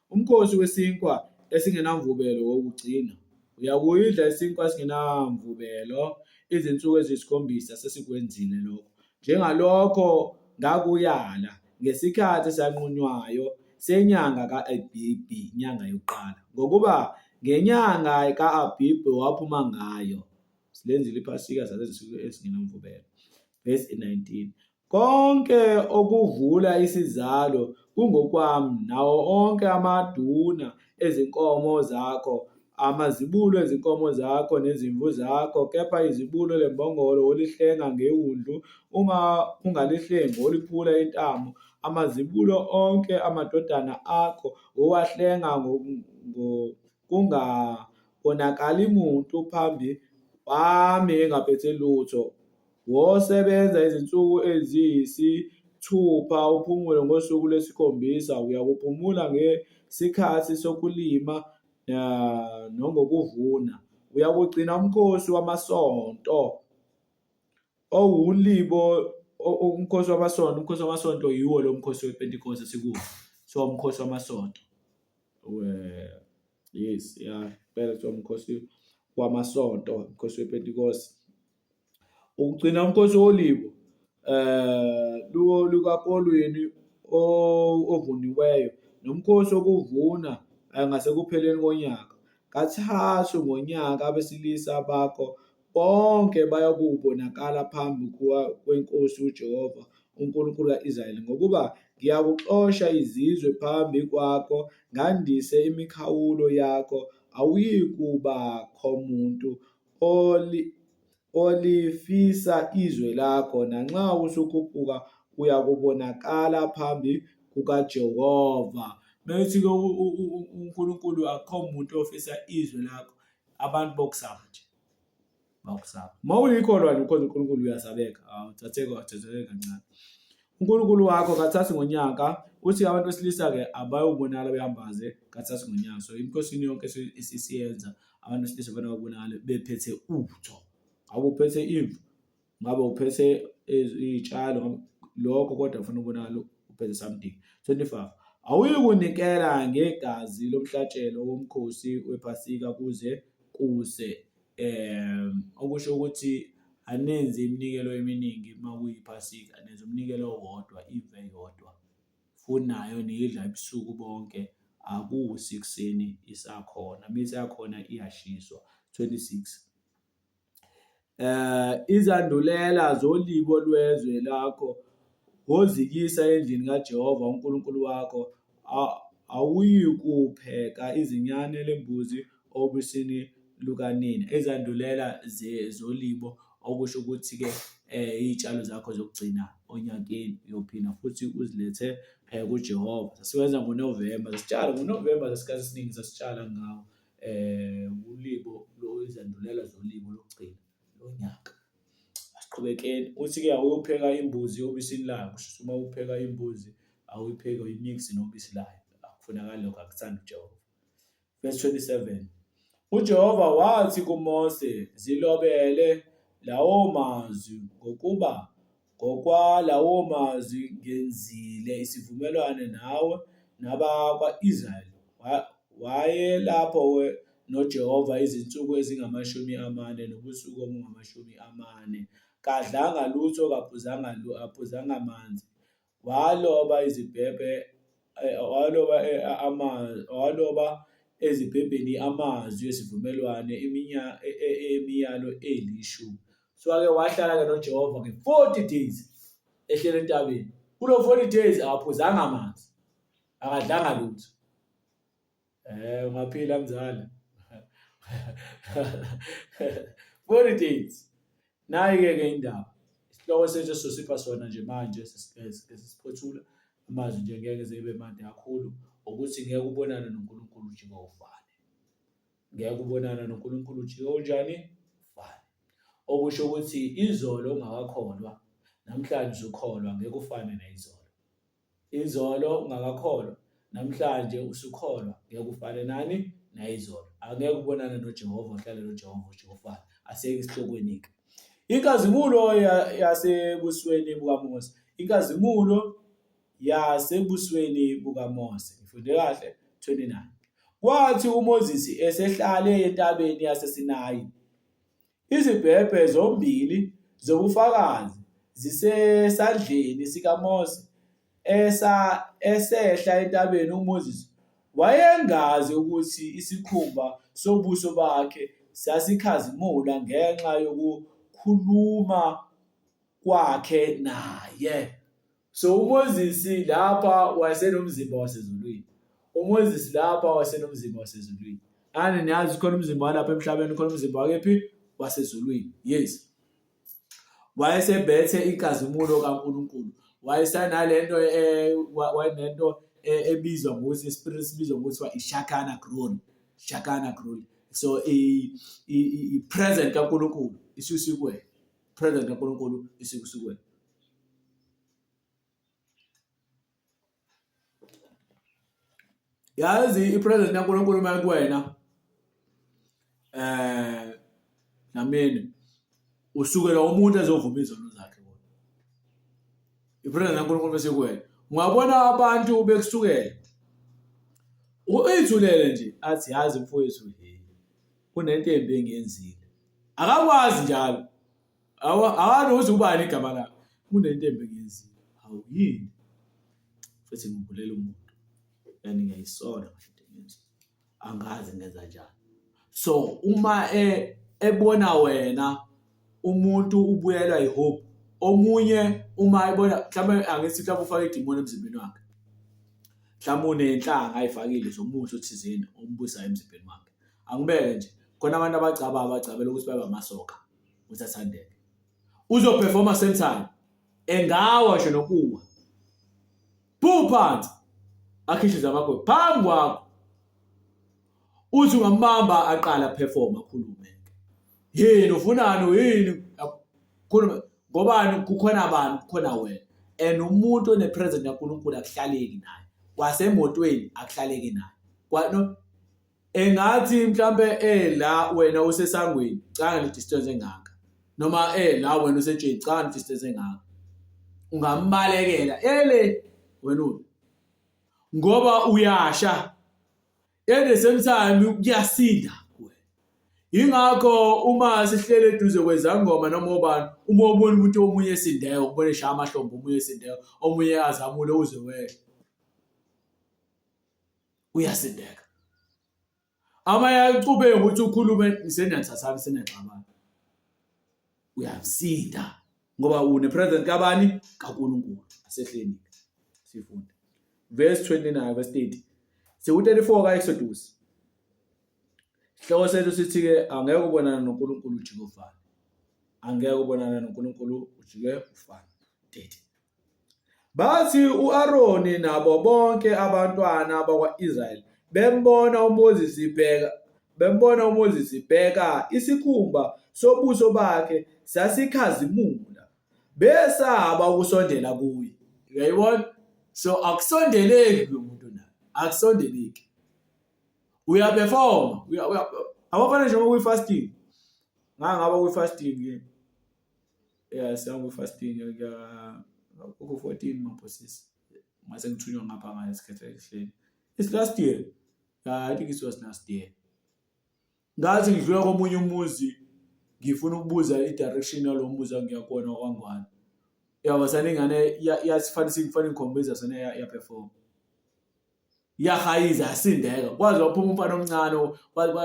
umkhosi wesinkwa esingenamvubelo wokugcina. Uyakuyidla isinkwa esingenamvubelo izinsuku eziyisikhombisa sesikwenzile lokho. Njengalokho ngakuyala ngesikhathi esanqunywayo senyanga ka-Abhibhi, inyanga yokuqala, ngokuba ngenyanga ka-Abhibhi waphuma ngayo. Silenzile iPhasika salensuku ezingenamvubelo. Verse 19. Konke okuvula isizalo kungokwami, nawo onke amaduna ezinkomo zakho, amazibulo ezinkomo zakho nezimvu zakho, kepha izibulo lembongolo wolihlenga ngewundlu, uma ungalihlengi woliphula intamo. Amazibulo onke amadodana akho wowahlenga kungabonakali muntu phambi kwami engaphethe lutho. Wosebenza izinsuku eziyisithupha uphumule ngosuku lwesikhombisa, uyakuphumula ngesikhathi sokulima nangokuvuna. Uyakugcina umkhosi wamasonto owulibo umkhosi wamasonto, umkhosi wamasonto yiwo lo mkhosi wePentekoste esikuwo. So umkhosi wamasonto. Yes, ya impela kuthiwa umkhosi wamasonto, umkhosi wePentekoste. Ukugcina umkhosi wolibo lukakolweni ovuniweyo nomkhosi wokuvuna ngasekupheleni konyaka. Kathathu ngonyaka abesilisa bakho bonke bayakubonakala phambi kweNkosi uJehova uNkulunkulu ka-Israyeli, ngokuba ngiyakuxosha izizwe phambi kwakho, ngandise imikhawulo yakho, awuyikubakho muntu olifisa izwe lakho, nanxa usukhuphuka uyakubonakala phambi kukaJehova. Methi-ke uNkulunkulu akukho muntu ofisa izwe lakho, abantu bokusaba nje bakusaba. Uma uyikholwa nje ukhonza uNkulunkulu uyasabeka, awuthatheki awuthatheki kancane. UNkulunkulu wakho kathathu ngonyaka uthi abantu besilisa-ke abayobonakala behambaze kathathu ngonyaka. So emikhosini yonke esisiyenza abantu besilisa kufanele babonakale bephethe utho. Ngabe uphethe imvu, ngabe uphethe iy'tshalo, lokho kodwa kufanele ubonakale uphethe something. 25 awuyikunikela ngegazi lomhlatshelo womkhosi wePhasika kuze kuse okusho ukuthi anenzi iminikelo eminingi uma kuyiPhasika, nenza umnikelo owodwa, imvu eyodwa. Futhi nayo niyidla ebusuku bonke, akusi ekuseni isakhona, uma isakhona iyashiswa. 26. Izandulela zolibo lwezwe lakho wozikisa endlini kaJehova uNkulunkulu wakho, awuyikupheka izinyane lembuzi obisini lukanina. Izandulela zolibo okusho ukuthi-ke iy'tshalo zakho zokugcina onyakeni uyophinda futhi uzilethe kuJehova. Sasiwenza ngoNovemba, sasitshala ngoNovemba isikhathi esiningi sasitshala ngawo. Ulibo izandulela zolibo lokugcina lonyaka. Asiqhubekeni, uthi-ke awuyopheka imbuzi obisini layo, kusho ukuthi uma upheka imbuzi awuyipheki uyimiksi nobisi layo, akufunakali lokho akuthandi uJehova. Verse 27. UJehova wathi kuMose, Zilobele lawo mazwi, ngokuba ngokwalawo mazwi ngenzile isivumelwano nawe nabakwa-Israyeli. Wayelapho noJehova izinsuku ezingamashumi amane nobusuku obungamashumi amane, kadlanga lutho kaphuzanga aphuzanga manzi. Waloba izibhebhe waloba waloba ezibhebheni amazwi esivumelwano emiyalo elishumi. So ake wahlala-ke noJehova nge-40 days ehlele entabeni. Kulo 40 days akaphuzanga amanzi, akadlanga lutho. Eh ungaphila mzala. 40 days. Nayi ke ke indaba. Isihloko sethu esizosipha sona nje manje sesiphothula amazwi nje ngeke zibe made kakhulu ukuthi ngeke ubonane noNkulunkulu ujike ufane. Ngeke ubonane noNkulunkulu ujike unjani? Ufane. Okusho ukuthi izolo ungakakholwa namhlanje usukholwa ngeke ufane nayizolo. Izolo ungakakholwa, namhlanje usukholwa, ngeke ufane nani nayizolo. Angeke ubonane noJehova uhlale noJehova uJehova. Asiyeke esihlokweni-ke. Inkazimulo yasebusweni bukaMose. Inkazimulo yasebusweni bukaMose. Ngifunde kahle 29. Kwathi uMoses esehlale entabeni yaseSinayi Izibhebhe zombili zobufakazi zisesandleni sikaMose esa esehla entabeni uMoses wayengazi ukuthi isikhumba sobuso bakhe sasikhazimula ngenxa yokukhuluma kwakhe naye. So uMoses lapha wayesenomzimba wasezulwini. UMoses lapha wayesenomzimba wasezulwini. Ani niyazi khona umzimba walapha emhlabeni khona umzimba wakephi wasezulwini. Yes. Wayesebethe inkazimulo kaNkulunkulu. Wayesanalento eh wayenento eh, ebizwa ngokuthi spirit sibizwa ngokuthi ishakana glory. Shakana glory. So i i present kaNkulunkulu isusikwena. Present kaNkulunkulu isusikwena. Yazi i-presence kaNkulunkulu uma kuwena eh namini usukela umuntu ezovuma izono zakhe kuwena. I-presence kaNkulunkulu bese kuwena. Ungabona abantu bekusukela uyithulele nje athi yazi mfowethu kunento embi engiyenzile. Akakwazi njalo. Awani ukuthi ubani igama lakhe. Kunento embi engiyenzile. Hawu yini? Futhi ngibulela umuntu. And ngiyayisola ngento engiyenzile. Angazi ngenza njani. So uma e, ebona wena umuntu ubuyelwa yihope omunye uma ebona mhlawumbe angithi mhlawumbe ufake idimoni emzimbeni wakhe mhlawumbe unenhlanga ayifakile zomuthi othizeni ombusayo emzimbeni wakhe angibeke nje khona abantu abagcaba abagcabela ukuthi babe amasoka ukuthi athandeke uzoperforma same time engawa nje nokuwa phu phansi akhishwe amagoli phambi kwakho uthi ungambamba aqala perform akhulume yini ufunani yini khuluma ngobani kukhona abantu kukhona wena and umuntu onepresent kaNkulunkulu akuhlaleki naye kwasemotweni akuhlaleki naye kwa no Engathi mhlampe eh la wena usesangweni canga le distance engaka noma eh la wena usetsheni canga le distance engaka ungambalekela ele wena ngoba uyasha at the same time kuyasinda kuwe ingakho uma sihlele eduze kwezangoma noma obani uma ubona umuntu omunye esindeyo ubone eshaya amahlombe omunye esindeyo omunye azamule uze wehle uyasindeka amanye acubeke ukuthi ukhulume seniyathathana seniyaxabana uyasinda ngoba une president kabani kaNkulunkulu asehleni sifunde verse 29 verse 30 siku-34 ka-Exodus Isihloko sethu sithi-ke angeke ubonane noNkulunkulu ujike ufane. Angeke ubonane noNkulunkulu ujike ufane. 30. Bathi u-Aroni nabo bonke abantwana bakwa-Israyeli bembona uMoses bheka bembona uMoses bheka isikhumba sobuso bakhe sasikhazimula besaba ukusondela kuye uyayibona so akusondeleki kulo muntu naye akusondeleki uyaperforma uya Abafana nje kwi-fasting. Ngake ngaba kwi-fasting. Yeah, siyangwi-fasting ka ku-14 mabhosisi. Ngase ngithunywa ngapha ngalesikhathi ehleli. It's last year. Yeah, I think it was last year. Ngathi ngidlula komunye umuzi ngifuna ukubuza i-direction yalo muzi engiya kuwona kwaNgwane. Yabo sana ingane yasifanisa ngifane ngikhombisa sona ya-perform. Yahayiza yasindeka. Kwaze waphuma umfana omncane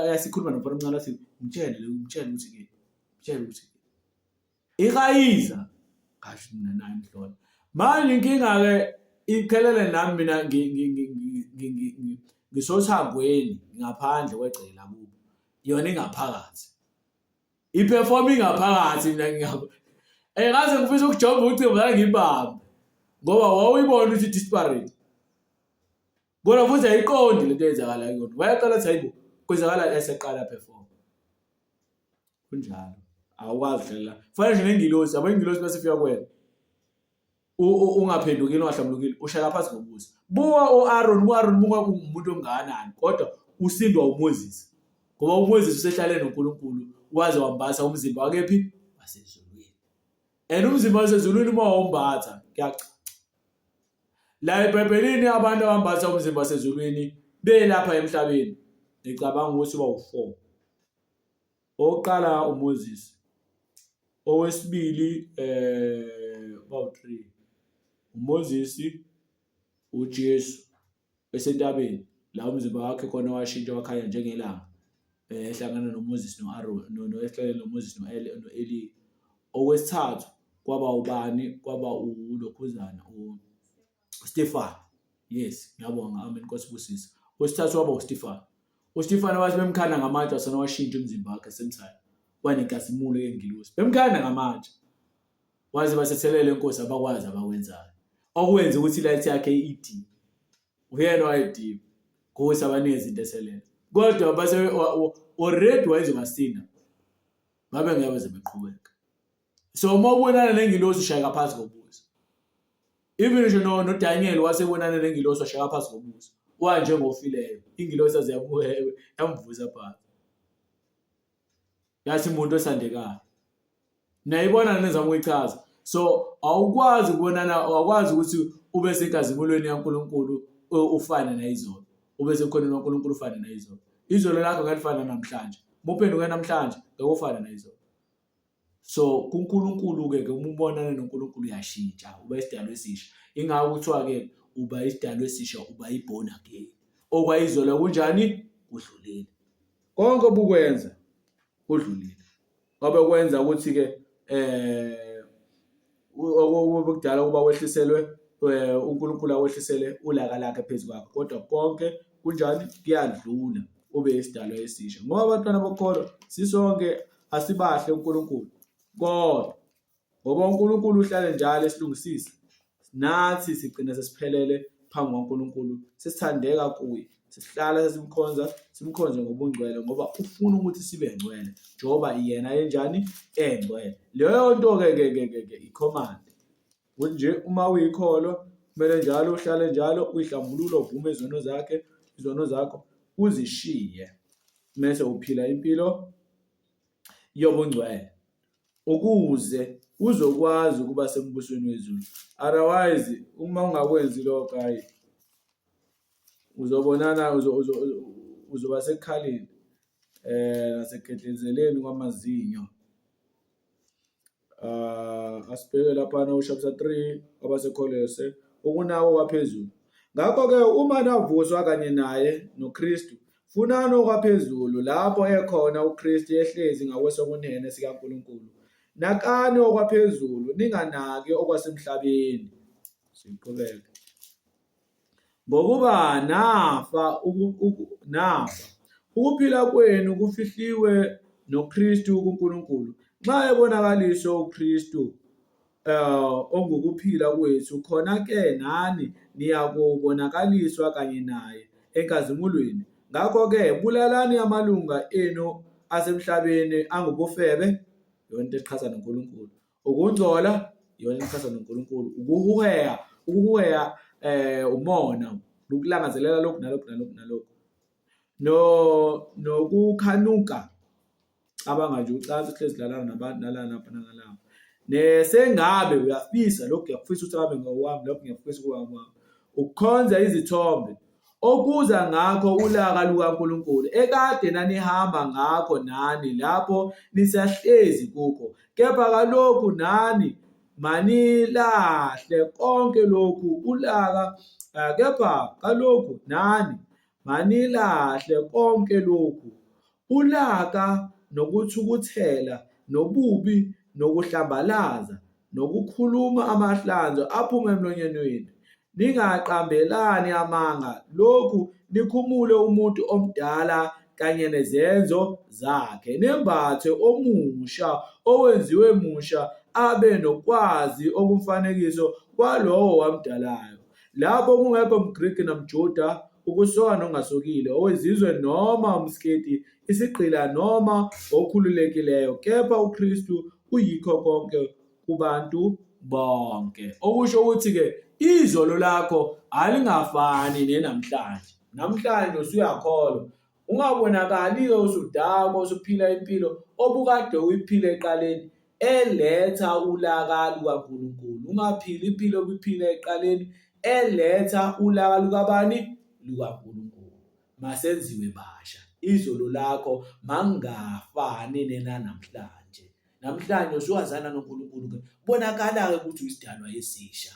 yasikhuluma nomfana omncane wathi mtshele mtshele ukuthi ke mtshele ukuthi Ikayiza ngasho mina naye mhlola. Manje inkinga-ke iphelele nami mina ngisothangweni ngaphandle kwegceke lakubo yona ingaphakathi i-perform ingaphakathi mina ngingapha eh ngaze ngifisa ukujomba ucingo la ngibambe ngoba wawuyibona ukuthi disparate kodwa futhi ayiqondi lento eyenzakala kuyona wayaqala athi hayibo kwenzakala eseqala perform Kunjalo. Awukwazi kuhlalela. Fana nje nengilosi, yabo ingilosi bese ifika kuwena. Ungaphendukile ungahlambulukile, ushaya phansi ngobuso. Buka u-Aaron, u-Aaron buka ungumuntu ongakanani, kodwa usindwa uMoses. Ngoba uMoses usehlale noNkulunkulu, waze wambatha umzimba wakephi? Wasezulwini. And umzimba wasezulwini uma wawumbatha, kuyacaca. La eBhayibhelini abantu abambatha umzimba wasezulwini belapha emhlabeni, ngicabanga ukuthi bawu-4. Owokuqala uMoses, owesibili bawu-three, uMoses, uJesu esentabeni la umzimba wakhe khona washintsha wakhanya njengelanga ehlangana noMoses no-Aaron ehlangene noMoses no-Eliya. Okwesithathu kwaba ubani? Kwaba ulokhuzana uStefano. Yes, ngiyabonga. Amen. Nkosi busisa. Wesithathu waba uStefano. UStefano wathi bemkhanda ngamatshe wasana washintsha umzimba wakhe same time. Wanenkazimulo yengilosi. Bemkhanda ngamatshe. Waze basethelele inkosi abakwazi abakwenzayo. Okwenza ukuthi light yakhe idime. Uyena wayedime. Ngokuthi abaningi izinto eselele. Kodwa base already wayezobasinda. Babe ngeke beze beqhubeka. So uma ubonana nengilosi ushayeka phansi ngobuso. Even ngisho no noDaniel wasebonana nengilosi washayeka phansi ngobuso. Wanjengofileyo. Ingilosi yaze yamvusa phansi. Yathi umuntu osandekayo. Niyayibona nenzama ukuyichaza. So awukwazi ukubonana awukwazi ukuthi ube senkazimulweni kaNkulunkulu ufane nayizolo. Ube sekhoneni kaNkulunkulu ufane nayizolo. Izolo lakho ngeke lifane namhlanje. Uma uphenduke namhlanje ngeke ufane nayizolo. So kuNkulunkulu-ke ke uma ubonana noNkulunkulu uyashintsha uba isidalwa esisha. Ingakho kuthiwa-ke uba isidalwa esisha uba i-born again. Okwayizolo kunjani? Kudlulile. Konke obukwenza kudlulile. Obekwenza ukuthi-ke eh okubekudala ukuba wehliselwe eh, uNkulunkulu awehlisele ulaka lakhe phezu kwakho kodwa konke kunjani kuyadlula ube isidalwa esisha ngoba abantwana bokholwa sisonke asibahle uNkulunkulu kodwa ngoba uNkulunkulu uhlale njalo esilungisisa nathi sigcina sesiphelele phambi kwaNkulunkulu sesithandeka kuye sihlala sesimkhonza simkhonze ngobungcwele ngoba ufuna ukuthi sibe ngcwele njengoba yena enjani engcwele leyo nto ke ke ke ke i-command ukuthi nje uma uyikholwa kumele njalo uhlale njalo uyihlambulule uvume izono zakhe izono zakho uzishiye mese uphila impilo yobungcwele ukuze uzokwazi ukuba sembusweni wezulu otherwise uma ungakwenzi lokho hayi uzobonana uzoba sekukhaleni eh nasekugedlezeleni kwamazinyo uh asibheke laphana uChapter 3 abaseKholose ukunako kwaphezulu ngakho-ke uma navuswa kanye naye noKristu funani okwaphezulu lapho ekhona uKristu ehlezi ngakwesokunene sikaNkulunkulu nakani okwaphezulu ninganaki okwasemhlabeni siqhubeke Ngokuba nafa nafa, ukuphila kwenu kufihliwe noKristu kuNkulunkulu. Nxa ebonakaliswa uKristu ongukuphila kwethu, khona-ke nani niyakubonakaliswa kanye naye enkazimulweni. Ngakho-ke bulalani amalunga enu asemhlabeni angubufebe, yona into eqhatha noNkulunkulu, Ukungcola iyona echaza noNkulunkulu. Ukuhuheha, ukuhuheha eh umona, ukulangazelela lokhu nalokhu nalokhu nalokhu. No nokukhanuka cabanga nje ucansi uhlezi lalana nabantu nalana lapha nangalapha nesengabe uyafisa lokhu ngiyakufisa ukuthi abe ngowami lokhu ngiyakufisa ukuba ngowami ukukhonza izithombe okuza ngakho ulaka lukaNkulunkulu ekade nanihamba ngakho nani lapho nisahlezi kukho kepha kalokhu nani manilahle konke lokhu ulaka eh, kepha kalokhu nani manilahle konke lokhu ulaka nokuthukuthela nobubi nokuhlambalaza nokukhuluma amahlanzo aphuma emlonyeni wenu ningaqambelani amanga lokhu nikhumule umuntu omdala kanye nezenzo zakhe nembathe omusha owenziwe musha abe nokwazi okumfanekiso kwalowo wamdalayo lapho kungekho mGriki namJuda ukusoka nongasokile owezizwe noma umSkiti isigqila noma okhululekileyo kepha uKristu uyikho konke kubantu bonke. Okusho ukuthi-ke izolo lakho alingafani nenamhlanje. Namhlanje usuyakholwa. Ungabonakali-ke usudakwa usuphila impilo obukade uyiphila ekuqaleni eletha ulaka lukaNkulunkulu. Ungaphili impilo obuyiphila ekuqaleni eletha ulaka lukabani? LukaNkulunkulu. Masenziwe basha. Izolo lakho mangafani nenanamhlanje. Namhlanje usuwazana noNkulunkulu ke. Bonakala-ke ukuthi uyisidalwa esisha.